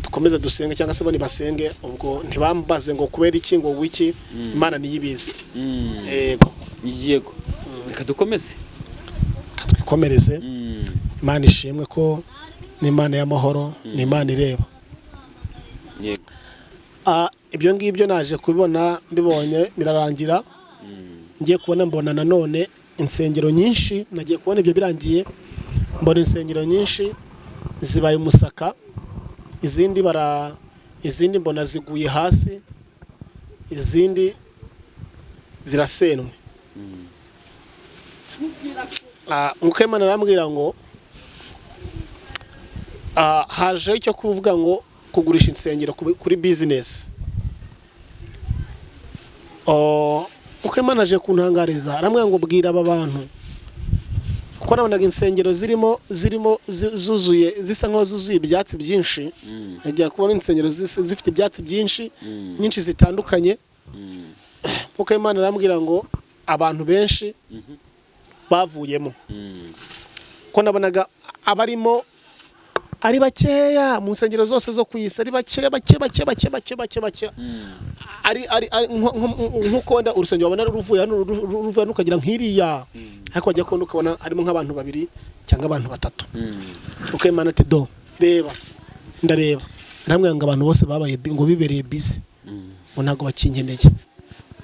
dukomeze dusenge, cyangwa se bo nibasenge. Ubwo ntibambaze ngo kubera iki, ngo wiki, Imana niyo ibizi. Yego.
Yego, reka dukomeze.
Twikomereze. Imana ishimwe ko ni Imana y'amahoro, ni Imana ireba. Ibyo ngibyo naje kubibona, mbibonye birarangira. Ngiye kubona, mbona nanone insengero nyinshi. Nagiye kubona ibyo birangiye, mbona insengero nyinshi zibaye umusaka, izindi mbona ziguye hasi, izindi zirasenwe. Mwuka w'Imana arambwira ngo hajeho icyo kuvuga ngo kugurisha insengero kuri business. Mwuka w'Imana aje kuntangariza, arambwira ngo: "Bwira aba bantu," kuko nabonaga insengero zirimo zuzuye, zisa nkaho zuzuye ibyatsi byinshi. Nagiye kubona insengero zifite ibyatsi byinshi, nyinshi zitandukanye. Mwuka w'Imana arambwira ngo abantu benshi bavuyemo, ko nabonaga abarimo ari bakeya mu nsengero zose zo ku isi, ari bakeya, bake bake bake bake bake bake, ari nk'uko wenda urusengero wabona ruvuye hano ukagira nk'iriya, ariko wajya kubona ukabona harimo nk'abantu babiri cyangwa abantu batatu. Uko Imana ati: "Do reba." Ndareba, arambwira ngo abantu bose babaye ngo bibereye busy, ngo ntabwo bakinkeneye,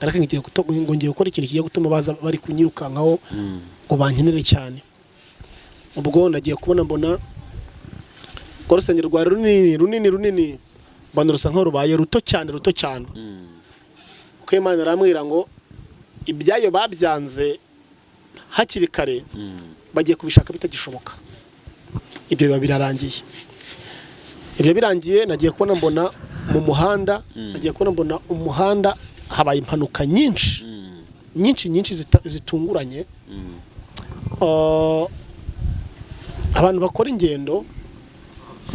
ariko ngo ngiye gukora ikintu kigiye gutuma baza bari kunyirukankaho, ngo bankenere cyane. Ubwo nagiye kubona, mbona urwo rusengero rwari runini runini runini, mbona rusa nkaho rubaye ruto cyane, ruto cyane. Kuko Imana arambwira ngo ibyayo babyanze hakiri kare, bagiye kubishaka bitagishoboka. Ibyo biba birarangiye. Ibyo birangiye, nagiye kubona mbona mu muhanda, nagiye kubona mbona umuhanda habaye impanuka nyinshi nyinshi nyinshi zitunguranye. Abantu bakora ingendo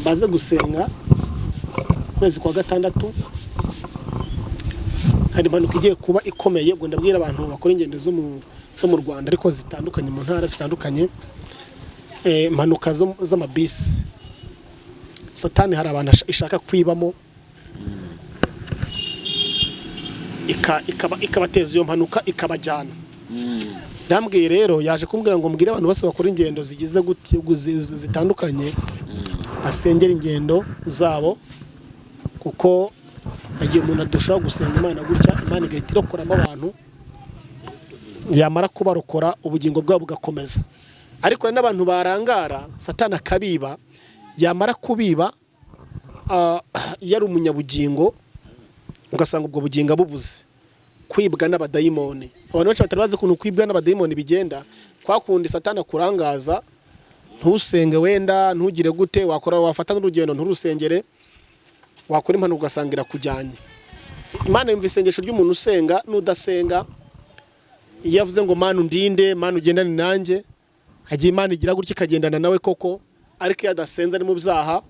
baze gusenga ukwezi kwa gatandatu, hari impanuka igiye kuba ikomeye. Ubwo ndabwira abantu bakora ingendo zo mu Rwanda, ariko zitandukanye, mu ntara zitandukanye, impanuka z'amabisi. Satani hari abantu ishaka kwibamo, ikabateza iyo mpanuka, ikabajyana. Ndambwiye rero, yaje kumbwira ngo mbwire abantu bose bakora ingendo zigize gute, zitandukanye, basengera ingendo zabo, kuko igihe umuntu adashobora gusenga Imana gutya, Imana igahita irokoramo abantu, yamara kubarokora ubugingo bwabo bugakomeza. Ariko hari n'abantu barangara, Satani akabiba, yamara kubiba, iyo ari umunyabugingo, ugasanga ubwo bugingo bubuze kwibwa n'abadayimoni. Abantu benshi batari bazi ukuntu kwibwa n'abadayimoni bigenda, kwa kundi Satani akurangaza ntusenge, wenda ntugire gute, wakora, wafata n'urugendo nturusengere, wakora impanuka ugasanga irakujyanye. Imana yumva isengesho ry'umuntu usenga n'udasenga. Iyo avuze ngo: "Mana undinde, Mana ugendane nanjye," hagiye Imana igira gutya ikagendana nawe koko. Ariko iyo adasenze, ari mu byaha,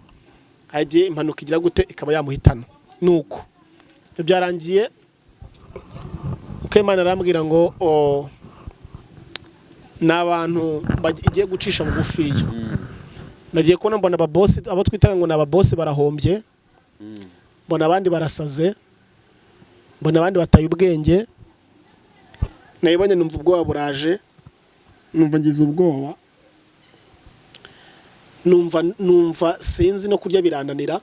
hagiye impanuka igira gute, ikaba yamuhitana. Nuko ibyo byarangiye, uko Imana arambwira ngo Ni abantu igiye gucisha bugufiya. Nagiye kubona mbona ababosi, abo twitaga ngo ni ababosi, barahombye. Mbona abandi barasaze, mbona abandi bataye ubwenge. Nayibonye numva ubwoba buraje, numva ngize ubwoba, numva sinzi no kurya birananira,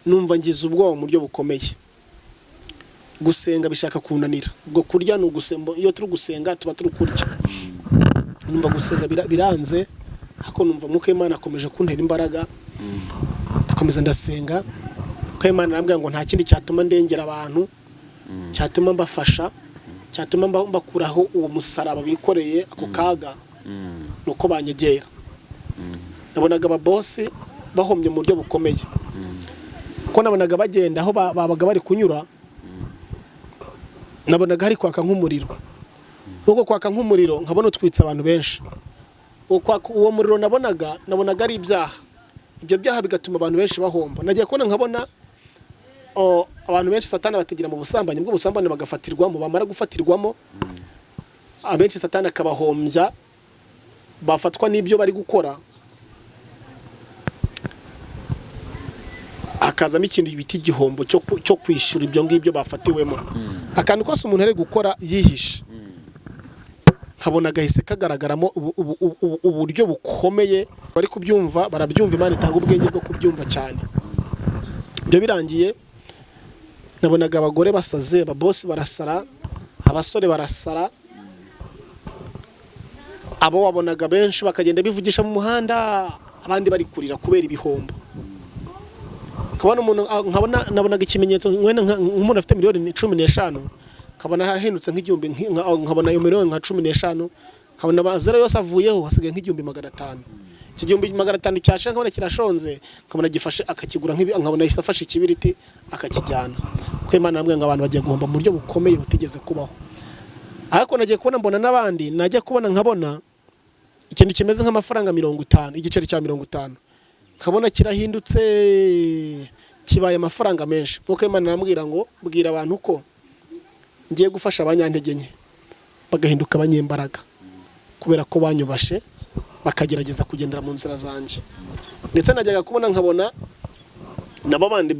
numva ngize ubwoba mu buryo bukomeye. Gusenga bishaka kunanira. Ubwo kurya ni ugusembo, iyo turi gusenga tuba turi kurya. Numva gusenga biranze, ariko numva Mwuka w'Imana akomeje kuntera imbaraga, ndakomeza ndasenga. Mwuka w'Imana arambwira ngo nta kindi cyatuma ndengera abantu, cyatuma mbafasha, cyatuma mbakuraho uwo musaraba bikoreye, ako kaga, ni uko banyegera. Nabonaga ababosi bahombye mu buryo bukomeye, kuko nabonaga bagenda aho babaga bari kunyura, nabonaga hari kwaka nk'umuriro. Nk'uko kwaka nk'umuriro nkabona utwitse abantu benshi. Uwo muriro nabonaga ari ibyaha. Ibyo byaha bigatuma abantu benshi bahomba. Nagiye kubona nkabona abantu benshi Satani abategera mu busambanyi, bwo busambanyi bagafatirwamo, bamara gufatirwamo abenshi Satani akabahombya, bafatwa n'ibyo bari gukora, hakazamo ikintu bita igihombo cyo kwishyura ibyo ngibyo bafatiwemo. Akantu kose umuntu ari gukora yihishe, nkabona gahise kagaragaramo uburyo bukomeye. Bari kubyumva barabyumva, Imana itanga ubwenge bwo kubyumva cyane. Ibyo birangiye nabonaga abagore basaze, ababosi barasara, abasore barasara, abo wabonaga benshi bakagenda bivugisha mu muhanda, abandi bari kurira kubera ibihombo. Nkabona umuntu, nkabona nabonaga ikimenyetso nk'umuntu afite miliyoni 15, nkabona hahindutse nk'igihumbi, nkabona iyo miliyoni nka 15, nkabona zero yose avuyeho, hasigaye nk'1500. Iki 1500 cyashira nkabona kirashonze, nkabona gifashe akakigura nk'ibi, nkabona afashe ikibiriti akakijyana. Kuko Imana yambwiye ngo abantu bagiye guhomba mu buryo bukomeye butigeze kubaho. Ariko nagiye kubona mbona n'abandi, najya kubona nkabona ikintu kimeze nk'amafaranga 50, igiceri cya 50, nkabona kirahindutse kibaye amafaranga menshi. Nk'uko Imana irambwira ngo bwira abantu ko ngiye gufasha abanyantege nke bagahinduka abanyembaraga, kubera ko banyubashe bakagerageza kugendera mu nzira zanjye. Ndetse najyaga kubona nkabona nabo bandi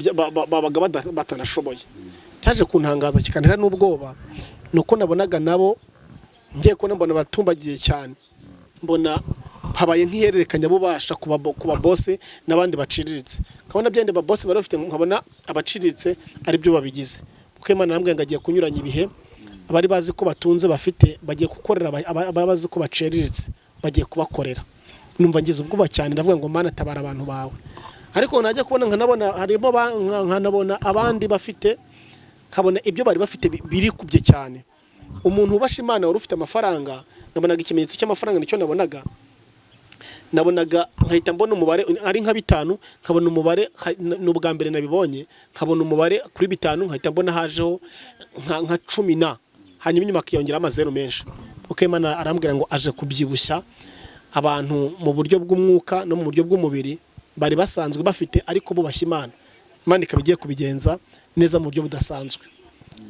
babaga batanashoboye. Cyaje kuntangaza kikantera n'ubwoba ni uko nabonaga nabo, ngiye kubona mbona batumbagiye cyane, mbona habaye nk'ihererekanyabubasha ku babose n'abandi baciriritse. Nkabona byende babose bari bafite, nkabona abaciriritse ari byo babigize. Kuko Imana yarambwiye ngo agiye kunyuranya ibihe, abari bazi ko batunze bafite bagiye gukorera abari bazi ko baciriritse bagiye kubakorera. Numva ngize ubwoba cyane, ndavuga ngo Mana tabara abantu bawe. Ariko najya kubona nkanabona harimo nkanabona abandi bafite, nkabona ibyo bari bafite birikubye cyane. Umuntu ubasha Imana wari ufite amafaranga, nabonaga ikimenyetso cy'amafaranga, nicyo nabonaga. Nabonaga nkahita mbona umubare ari nka 5, nkabona umubare ni ubwa mbere nabibonye, nkabona umubare kuri 5 nkahita mbona hajeho nka 10 na hanyuma inyuma akiyongeraho amazeru menshi. Kuko Imana arambwira ngo aje kubyibushya abantu mu buryo bw'umwuka no mu buryo bw'umubiri bari basanzwe bafite, ariko bubashye Imana. Imana ikaba igiye kubigenza neza mu buryo budasanzwe.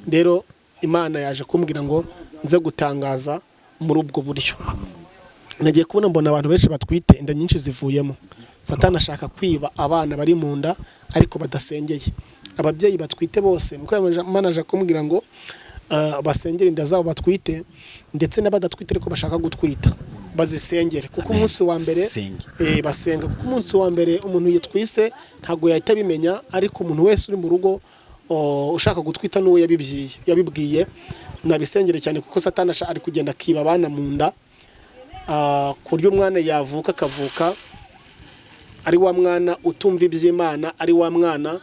Rero Imana yaje kumbwira ngo nze gutangaza muri ubwo buryo. Nagiye kubona mbona abantu benshi batwite inda nyinshi zivuyemo. Satani ashaka kwiba abana bari mu nda ariko badasengeye. Ababyeyi batwite bose, Imana aje kumbwira ngo basengere inda zabo batwite, ndetse n'abadatwite ariko bashaka gutwita bazisengere, kuko umunsi wa mbere basenga, kuko umunsi wa mbere umuntu yitwise ntabwo yahita abimenya, ariko umuntu wese uri mu rugo ushaka gutwita n'uwo yabibwiye nabisengere cyane, kuko Satani ari kugenda akiba abana mu nda, ku buryo umwana yavuka akavuka ari wa mwana utumva iby'Imana, ari wa mwana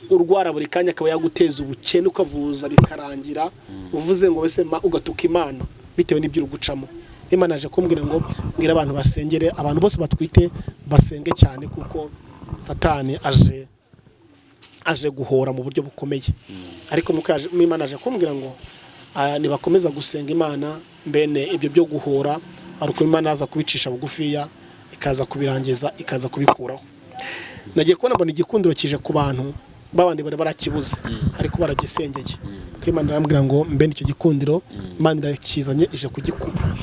urwara buri kanya, akaba yaguteza ubukene ukavuza bikarangira uvuze ngo wese ugatuka Imana bitewe n'ibyo uri gucamo. Imana yaje kumbwira ngo mbwire abantu basengere, abantu bose batwite basenge cyane, kuko Satani aje guhora mu buryo bukomeye. Ariko Imana aje kumbwira ngo nibakomeza gusenga Imana, mbene ibyo byo guhora ariko Imana aza kubicisha bugufiya, ikaza kubirangiza, ikaza kubikuraho. Nagiye kubona mbona igikundiro kije ku bantu babandi bari barakibuze ariko baragisengeye. Kuko Imana irambwira ngo mbe icyo gikundiro. Imana irakizanye, ije kugikuba.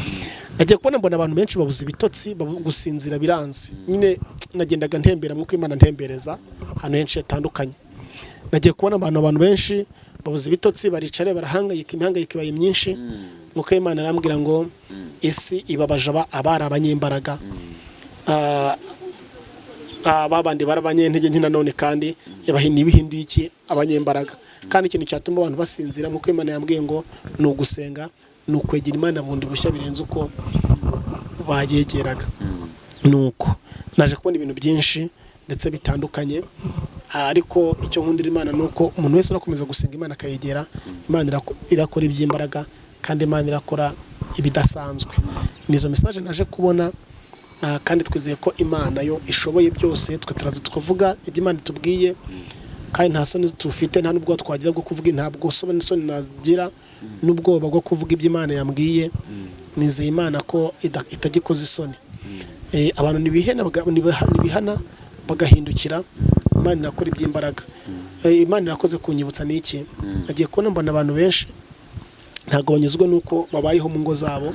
Nagiye kubona mbona abantu benshi babuze ibitotsi, gusinzira biranze. Nyine nagendaga ntembera, Mwuka Imana ntembereza ahantu henshi hatandukanye. Nagiye kubona abantu benshi babuze ibitotsi, baricare barahangayika, imihangayiko ibaye myinshi. Mwuka Imana arambwira ngo isi ibabaje abari abanyembaraga. Babandi bari abanyentege nke nanone, kandi ntibihinduye iki abanyembaraga. Kandi ikintu cyatuma abantu basinzira, nk'uko Imana yambwiye ngo ni ugusenga, ni ukwegera Imana bundi bushya birenze uko bayegeraga. Nuko naje kubona ibintu byinshi ndetse bitandukanye. Ariko icyo nkundira Imana ni uko umuntu wese urakomeza gusenga Imana, akayegera Imana, irakora iby'imbaraga, kandi Imana irakora ibidasanzwe. Ni izo message naje kubona. Kandi twizeye ko Imana yo ishoboye byose. Twe turaza tukavuga ibyo Imana itubwiye, kandi nta soni tufite, nta n'ubwoba twagira bwo kuvuga. Ntabwo soni nagira n'ubwoba bwo kuvuga ibyo Imana yambwiye. Nizeye Imana ko itajya isoni. Abantu nibihana bagahindukira, Imana irakora iby'imbaraga. Imana irakoze kunyibutsa n'iki. Nagiye kubona mbona abantu benshi ntabwo banyuzwe n'uko babayeho mu ngo zabo.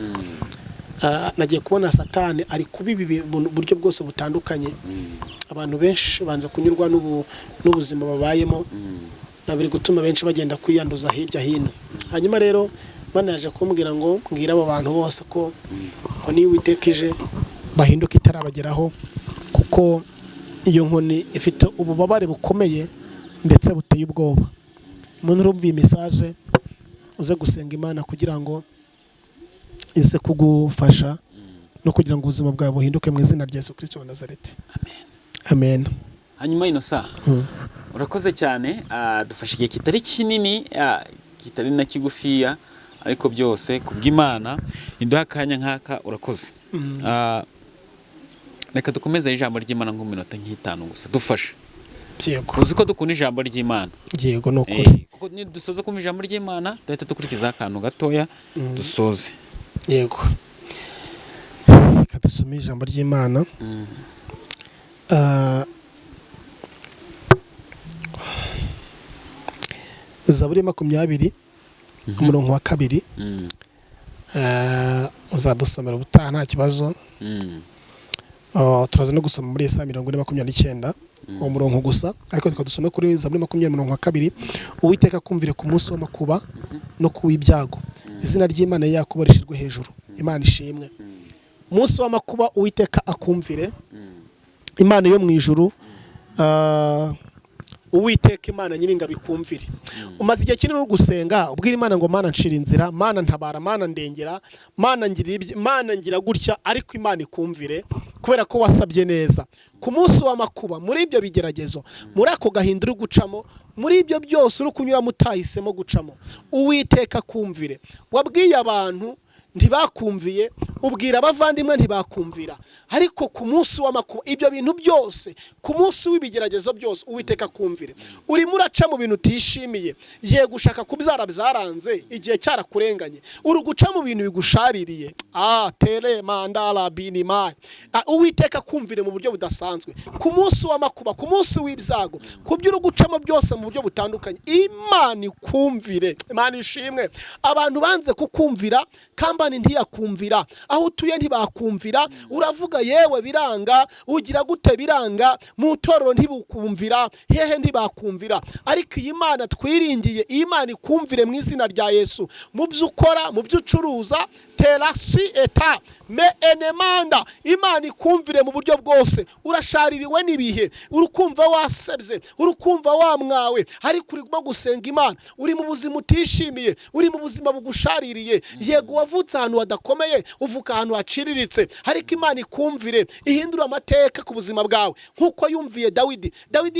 Nagiye kubona Satani ari kubiba mu buryo bwose butandukanye. Abantu benshi banze kunyurwa n'ubuzima babayemo, na biri gutuma benshi bagenda kwiyanduza hirya hino. Hanyuma rero Imana yaje kumbwira ngo mbwire abo bantu bose ko ngo niyo Uwiteka ije bahinduka itarabageraho, kuko iyo nkoni ifite ububabare bukomeye ndetse buteye ubwoba. Umuntu urumva iyi message, uze gusenga Imana kugira ngo ize kugufasha no kugira ngo ubuzima bwawe buhinduke, mu izina rya Yesu Kristo wa Nazareti, amen.
Hanyuma ino saha urakoze cyane. Dufashe igihe kitari kinini, kitari na kigufiya, ariko byose kubw'Imana iduha akanya nk'aka. Urakoze. Reka dukomeze ijambo ry'Imana nko mu minota nk'itanu gusa, dufashe.
Yego.
Uzi ko dukunda ijambo ry'Imana.
Yego, ni ukuri.
Kuko nidusoza kumva ijambo ry'Imana, duhita dukurikizaho akantu gatoya dusoze.
Yego, reka dusome ijambo ry'Imana. Zaburi 20, umurongo wa 2. Uzadusomera ubutaha, nta kibazo. Turaza no gusoma muri Yesaya 40:29, uwo murongo gusa, ariko reka dusome kuri Zaburi 20, umurongo wa 2. Uwiteka kumvire ku munsi w'amakuba no ku w'ibyago, izina ry'Imana ya Yakobo rishyirwe hejuru. Imana ishimwe. Umunsi w'amakuba Uwiteka akumvire, Imana yo mu ijuru, Uwiteka Imana nyiringabo ikumvire. Umaze igihe kinini uri gusenga, ubwira Imana ngo: "Mana, ncira inzira, Mana, ntabara, Mana, ndengera, Mana, ngira ibyo, Mana, ngira gutya." Ariko Imana ikumvire kubera ko wasabye neza. Ku munsi w'amakuba, muri ibyo bigeragezo, muri ako gahinda uri gucamo, muri ibyo byose uri kunyuramo utahisemo gucamo, Uwiteka akumvire. Wabwiye abantu ntibakumviye, ubwira abavandimwe ntibakumvira, ariko ku munsi w'amakuba, ibyo bintu byose, ku munsi w'ibigeragezo byose, Uwiteka akumvire. Urimo uraca mu bintu utishimiye, yego ushaka kubyara byaranze, igihe cyarakurenganye, uri guca mu bintu bigushaririye. Tere mandala binima. Uwiteka akumvire mu buryo budasanzwe ku munsi w'amakuba, ku munsi w'ibyago, ku byo uri gucamo byose mu buryo butandukanye, Imana ikumvire. Imana ishimwe. Abantu banze kukumvira, company ntiyakumvira, aho utuye ntibakumvira, uravuga yewe biranga, ugira gute biranga, mu itorero ntibukumvira, hehe ntibakumvira. Ariko iyi Mana twiringiye, iyi Mana ikumvire mu izina rya Yesu. Mu byo ukora, mu byo ucuruza, terasi eta me enemanda, Imana ikumvire mu buryo bwose. Urashaririwe n'ibihe, uri kumva wasebye, uri kumva wamwawe, ariko urimo gusenga Imana. Uri mu buzima utishimiye, uri mu buzima bugushaririye. Yego, wavutse ahantu hadakomeye, uvuka ahantu haciriritse, ariko Imana ikumvire, ihindura amateka ku buzima bwawe nk'uko yumviye Dawidi. Dawidi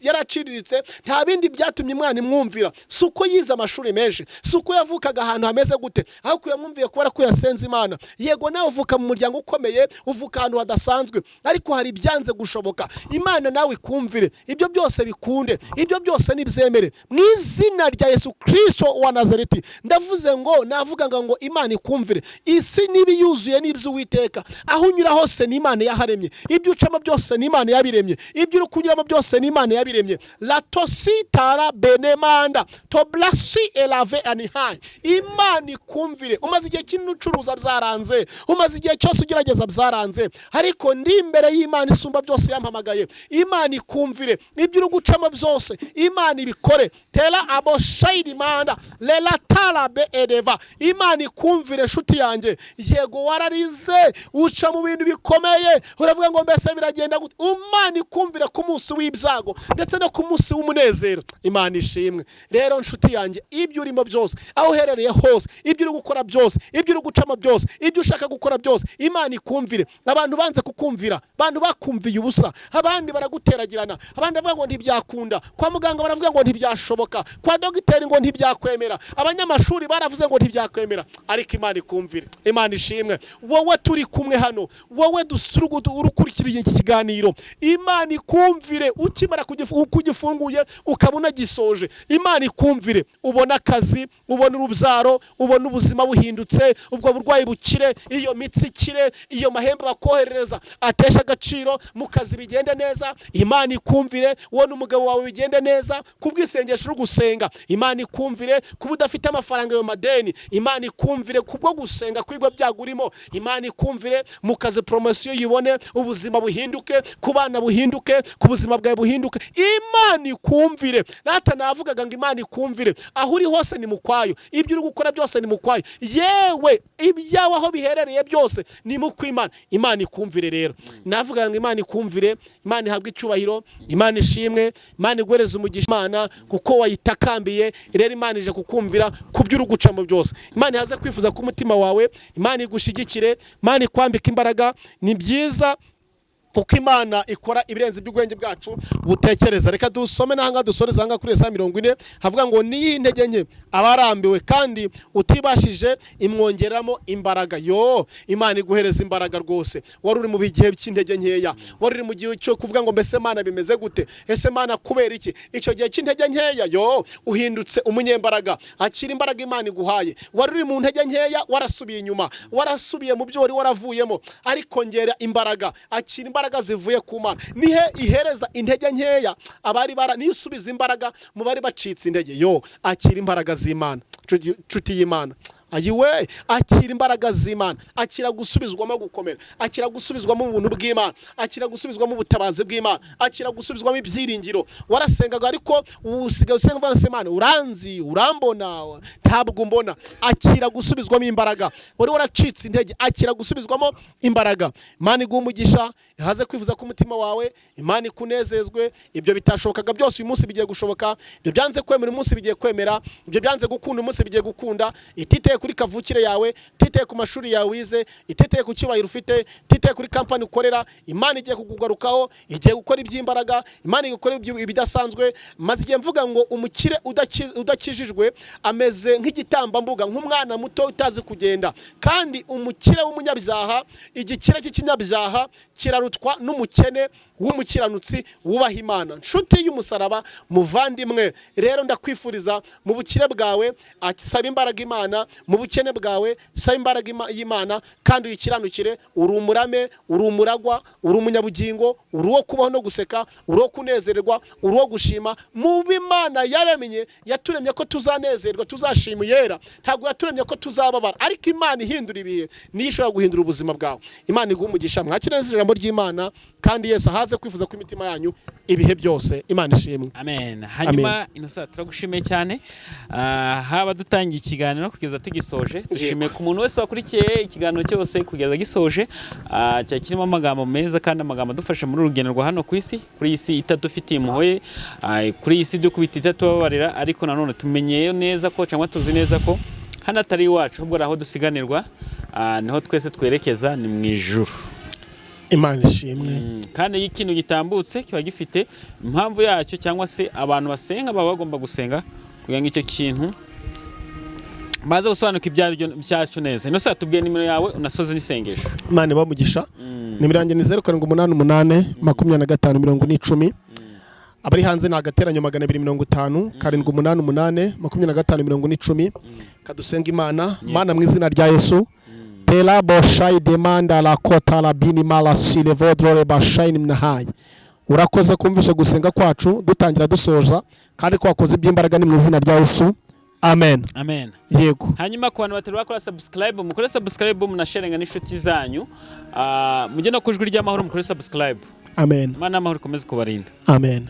yaraciriritse, nta bindi byatumye Imana imwumvira, si uko yize amashuri menshi, si uko yavukaga ahantu hameze gute, ahubwo yamwumviye kubera ko yasenze Imana. Yego, nawe uvuka mu muryango ukomeye, uvuka ahantu hadasanzwe, ariko hari ibyanze gushoboka. Imana nawe ikumvire, ibyo byose bikunde, ibyo byose nibyemere mu izina rya Yesu Kristo wa Nazareti. Ndavuze ngo, navuga ngo Imana ikumvire. Isi ni N'ibiyuzuye n'iby'Uwiteka. Aho unyura hose ni Imana yaharemye. Ibyo ucamo byose ni Imana yabiremye. Ibyo uri kunyuramo byose ni Imana yabiremye. Latositara benemanda toblasi elave anihayi. Imana ikumvire. Umaze igihe kinini ucuruza byaranze, umaze igihe cyose ugerageza byaranze, ariko ndi imbere y'Imana isumba byose yampamagaye. Imana ikumvire. Ibyo uri gucamo byose Imana ibikore. Tera aboshayiri manda lelatarabe edeva. Imana ikumvire nshuti yanjye. Yego wararize, uca mu bintu bikomeye, uravuga ngo mbese biragenda gute? Imana ikumvire ku munsi w'ibyago ndetse no ku munsi w'umunezero. Imana ishimwe. Rero nshuti yanjye, ibyo urimo byose, aho uherereye hose, ibyo uri gukora byose, ibyo uri gucamo byose, ibyo ushaka gukora byose, Imana ikumvire. Abantu banze kukumvira, abantu bakumviye ubusa, abandi baraguteragirana, abandi bavuga ngo ntibyakunda, kwa muganga baravuga ngo ntibyashoboka, kwa dogiteri ngo ntibyakwemera, abanyamashuri baravuze ngo ntibyakwemera, ariko Imana ikumvire. Imana ishimwe. Wowe turi kumwe hano, wowe urukurikiriye iki kiganiro, Imana ikumvire. Ukimara uko ugifunguye ukaba unagisoje, Imana ikumvire. Ubona akazi, ubona urubyaro, ubona ubuzima buhindutse, ubwo burwayi bukire, iyo mitsi ikire, iyo mahembe bakoherereza atesha agaciro, mu kazi bigende neza. Imana ikumvire. Wowe n'umugabo wawe bigende neza kubw'isengesho uri gusenga. Imana ikumvire. Kuba udafite amafaranga, ayo madeni, Imana ikumvire. Kubwo gusenga kwigwa byagurimo, Imana ikumvire. Mu kazi promotion yibone, ubuzima buhinduke, ku bana buhinduke, ku buzima bwawe buhinduke. Imana ikumvire. Nata navugaga ngo Imana ikumvire. Aho uri hose ni mukwayo, ibyo uri gukora byose ni mukwayo, yewe ibyawe aho biherereye byose ni mu kw'Imana. Imana ikumvire. Rero navugaga ngo Imana ikumvire. Imana ihabwe icyubahiro, Imana ishimwe, Imana iguhereze umugisha. Imana kuko wayitakambiye, rero Imana ije kukumvira ku byo uri gucamo byose. Imana ihaze kwifuza ko umutima wawe, Imana igushyigikire, Imana ikwambike imbaraga. Ni byiza kuko Imana ikora ibirenze iby'ubwenge bwacu butekereza. Reka dusome n'ahangaha, dusoreze ahangaha kuri Yesaya 40, havuga ngo niyi intege nke abarambiwe kandi utibashije imwongeramo imbaraga. Yo Imana iguhereza imbaraga rwose. Wari uri mu gihe cy'intege nkeya, wari uri mu gihe cyo kuvuga ngo mbese Mana bimeze gute, ese Mana kubera iki? Icyo gihe cy'intege nkeya, yo uhindutse umunyembaraga. Akira imbaraga Imana iguhaye. Wari uri mu ntege nkeya, warasubiye inyuma, warasubiye mu byo wari waravuyemo, ariko ngera imbaraga. Akira imbaraga zivuye ku Mana. Nihe ihereza intege nkeya abari bara, nisubiza imbaraga mu bari bacitse intege. Yo akira imbaraga z'Imana, nshuti y'Imana. Ayiwe, akira imbaraga z'Imana, akira gusubizwamo gukomera, akira gusubizwamo ubuntu bw'Imana, akira gusubizwamo ubutabazi bw'Imana, akira gusubizwamo ibyiringiro. Warasengaga ariko usigaye usenga uvuga ngo Imana uranzi, urambona, ntabwo umbona. Akira gusubizwamo imbaraga. Wari waracitse intege, akira gusubizwamo imbaraga. Imana iguhe umugisha, ihaze kwifuza k'umutima wawe, Imana ikunezezwe. Ibyo bitashobokaga byose uyu munsi bigiye gushoboka, ibyo byanze kwemera uyu munsi bigiye kwemera, ibyo byanze gukunda uyu munsi bigiye gukunda. Ititeye kuri kavukire yawe, ititeye ku mashuri yawe wize, ititeye ku cyubahiro ufite, ititeye kuri kampani ukorera, Imana igiye kukugarukaho, igiye gukora iby'imbaraga, Imana igiye gukora ibidasanzwe. Maze igihe mvuga ngo umukire udakijijwe ameze nk'igitambambuga, nk'umwana muto utazi kugenda. Kandi umukire w'umunyabyaha, igikire cy'ikinyabyaha kirarutwa n'umukene w'umukiranutsi wubaha Imana. Nshuti y'umusaraba, muvandimwe, rero ndakwifuriza mu bukire bwawe saba imbaraga Imana, mu bukene bwawe saba imbaraga y'Imana kandi uyikiranukire. Uri umurame, uri umuragwa, uri umunyabugingo, uri uwo kubaho no guseka, uri uwo kunezererwa, uri uwo gushima. Mu Imana yaremye, yaturemye ko tuzanezerwa, tuzashima yera, ntabwo yaturemye ko tuzababara. Ariko Imana ihindura ibihe niyo ishobora guhindura ubuzima bwawe. Imana iguhe umugisha, mwakire neza ijambo ry'Imana, kandi Yesu ahaze kwifuza ko imitima yanyu ibihe byose. Imana ishimwe.
Amen. Hanyuma Innocent, turagushimiye cyane. Haba dutangiye ikiganiro kugeza tugisoje, dushimiye ku muntu wese wakurikiye ikiganiro cyose kugeza gisoje. Cyari kirimo amagambo meza kandi amagambo adufasha muri uru rugendo rwa hano ku isi, kuri iyi si itadufitiye impuhwe, kuri iyi si dukubita itatubabarira, ariko nanone tumenyeye neza ko cyangwa tuzi neza ko hano atari iwacu, ahubwo ari aho dusiganirwa, niho twese twerekeza, ni mu ijuru.
Imana ishimwe.
Kandi iyo ikintu gitambutse kiba gifite impamvu yacyo, cyangwa se abantu basenga baba bagomba gusenga kugira ngo icyo kintu baze gusobanuka ibyo ari byo byacyo neza. Innocent, tubwiye nimero yawe unasoze n'isengesho.
Imana ibamugisha. Nimero yanjye ni 0788 25 40 10. Abari hanze ni agateranyo 250 788 25 40 10. Kadusenga Imana. Mana, mu izina rya Yesu. Telabo shai demanda la kota la bini mala silevodrore bashaini mnahayi. Urakoze kumvisha gusenga kwacu dutangira dusoza, kandi ko wakoze iby'imbaraga, ni mu izina rya Yesu, amen.
Amen.
Yego.
Hanyuma ku bantu batari bakora subscribe, mukore subscribe, munasharinga n'inshuti zanyu. Ah, mujye no ku Ijwi ry'Amahoro mukore subscribe.
Amen.
Imana y'amahoro ikomeze kubarinda.
Amen.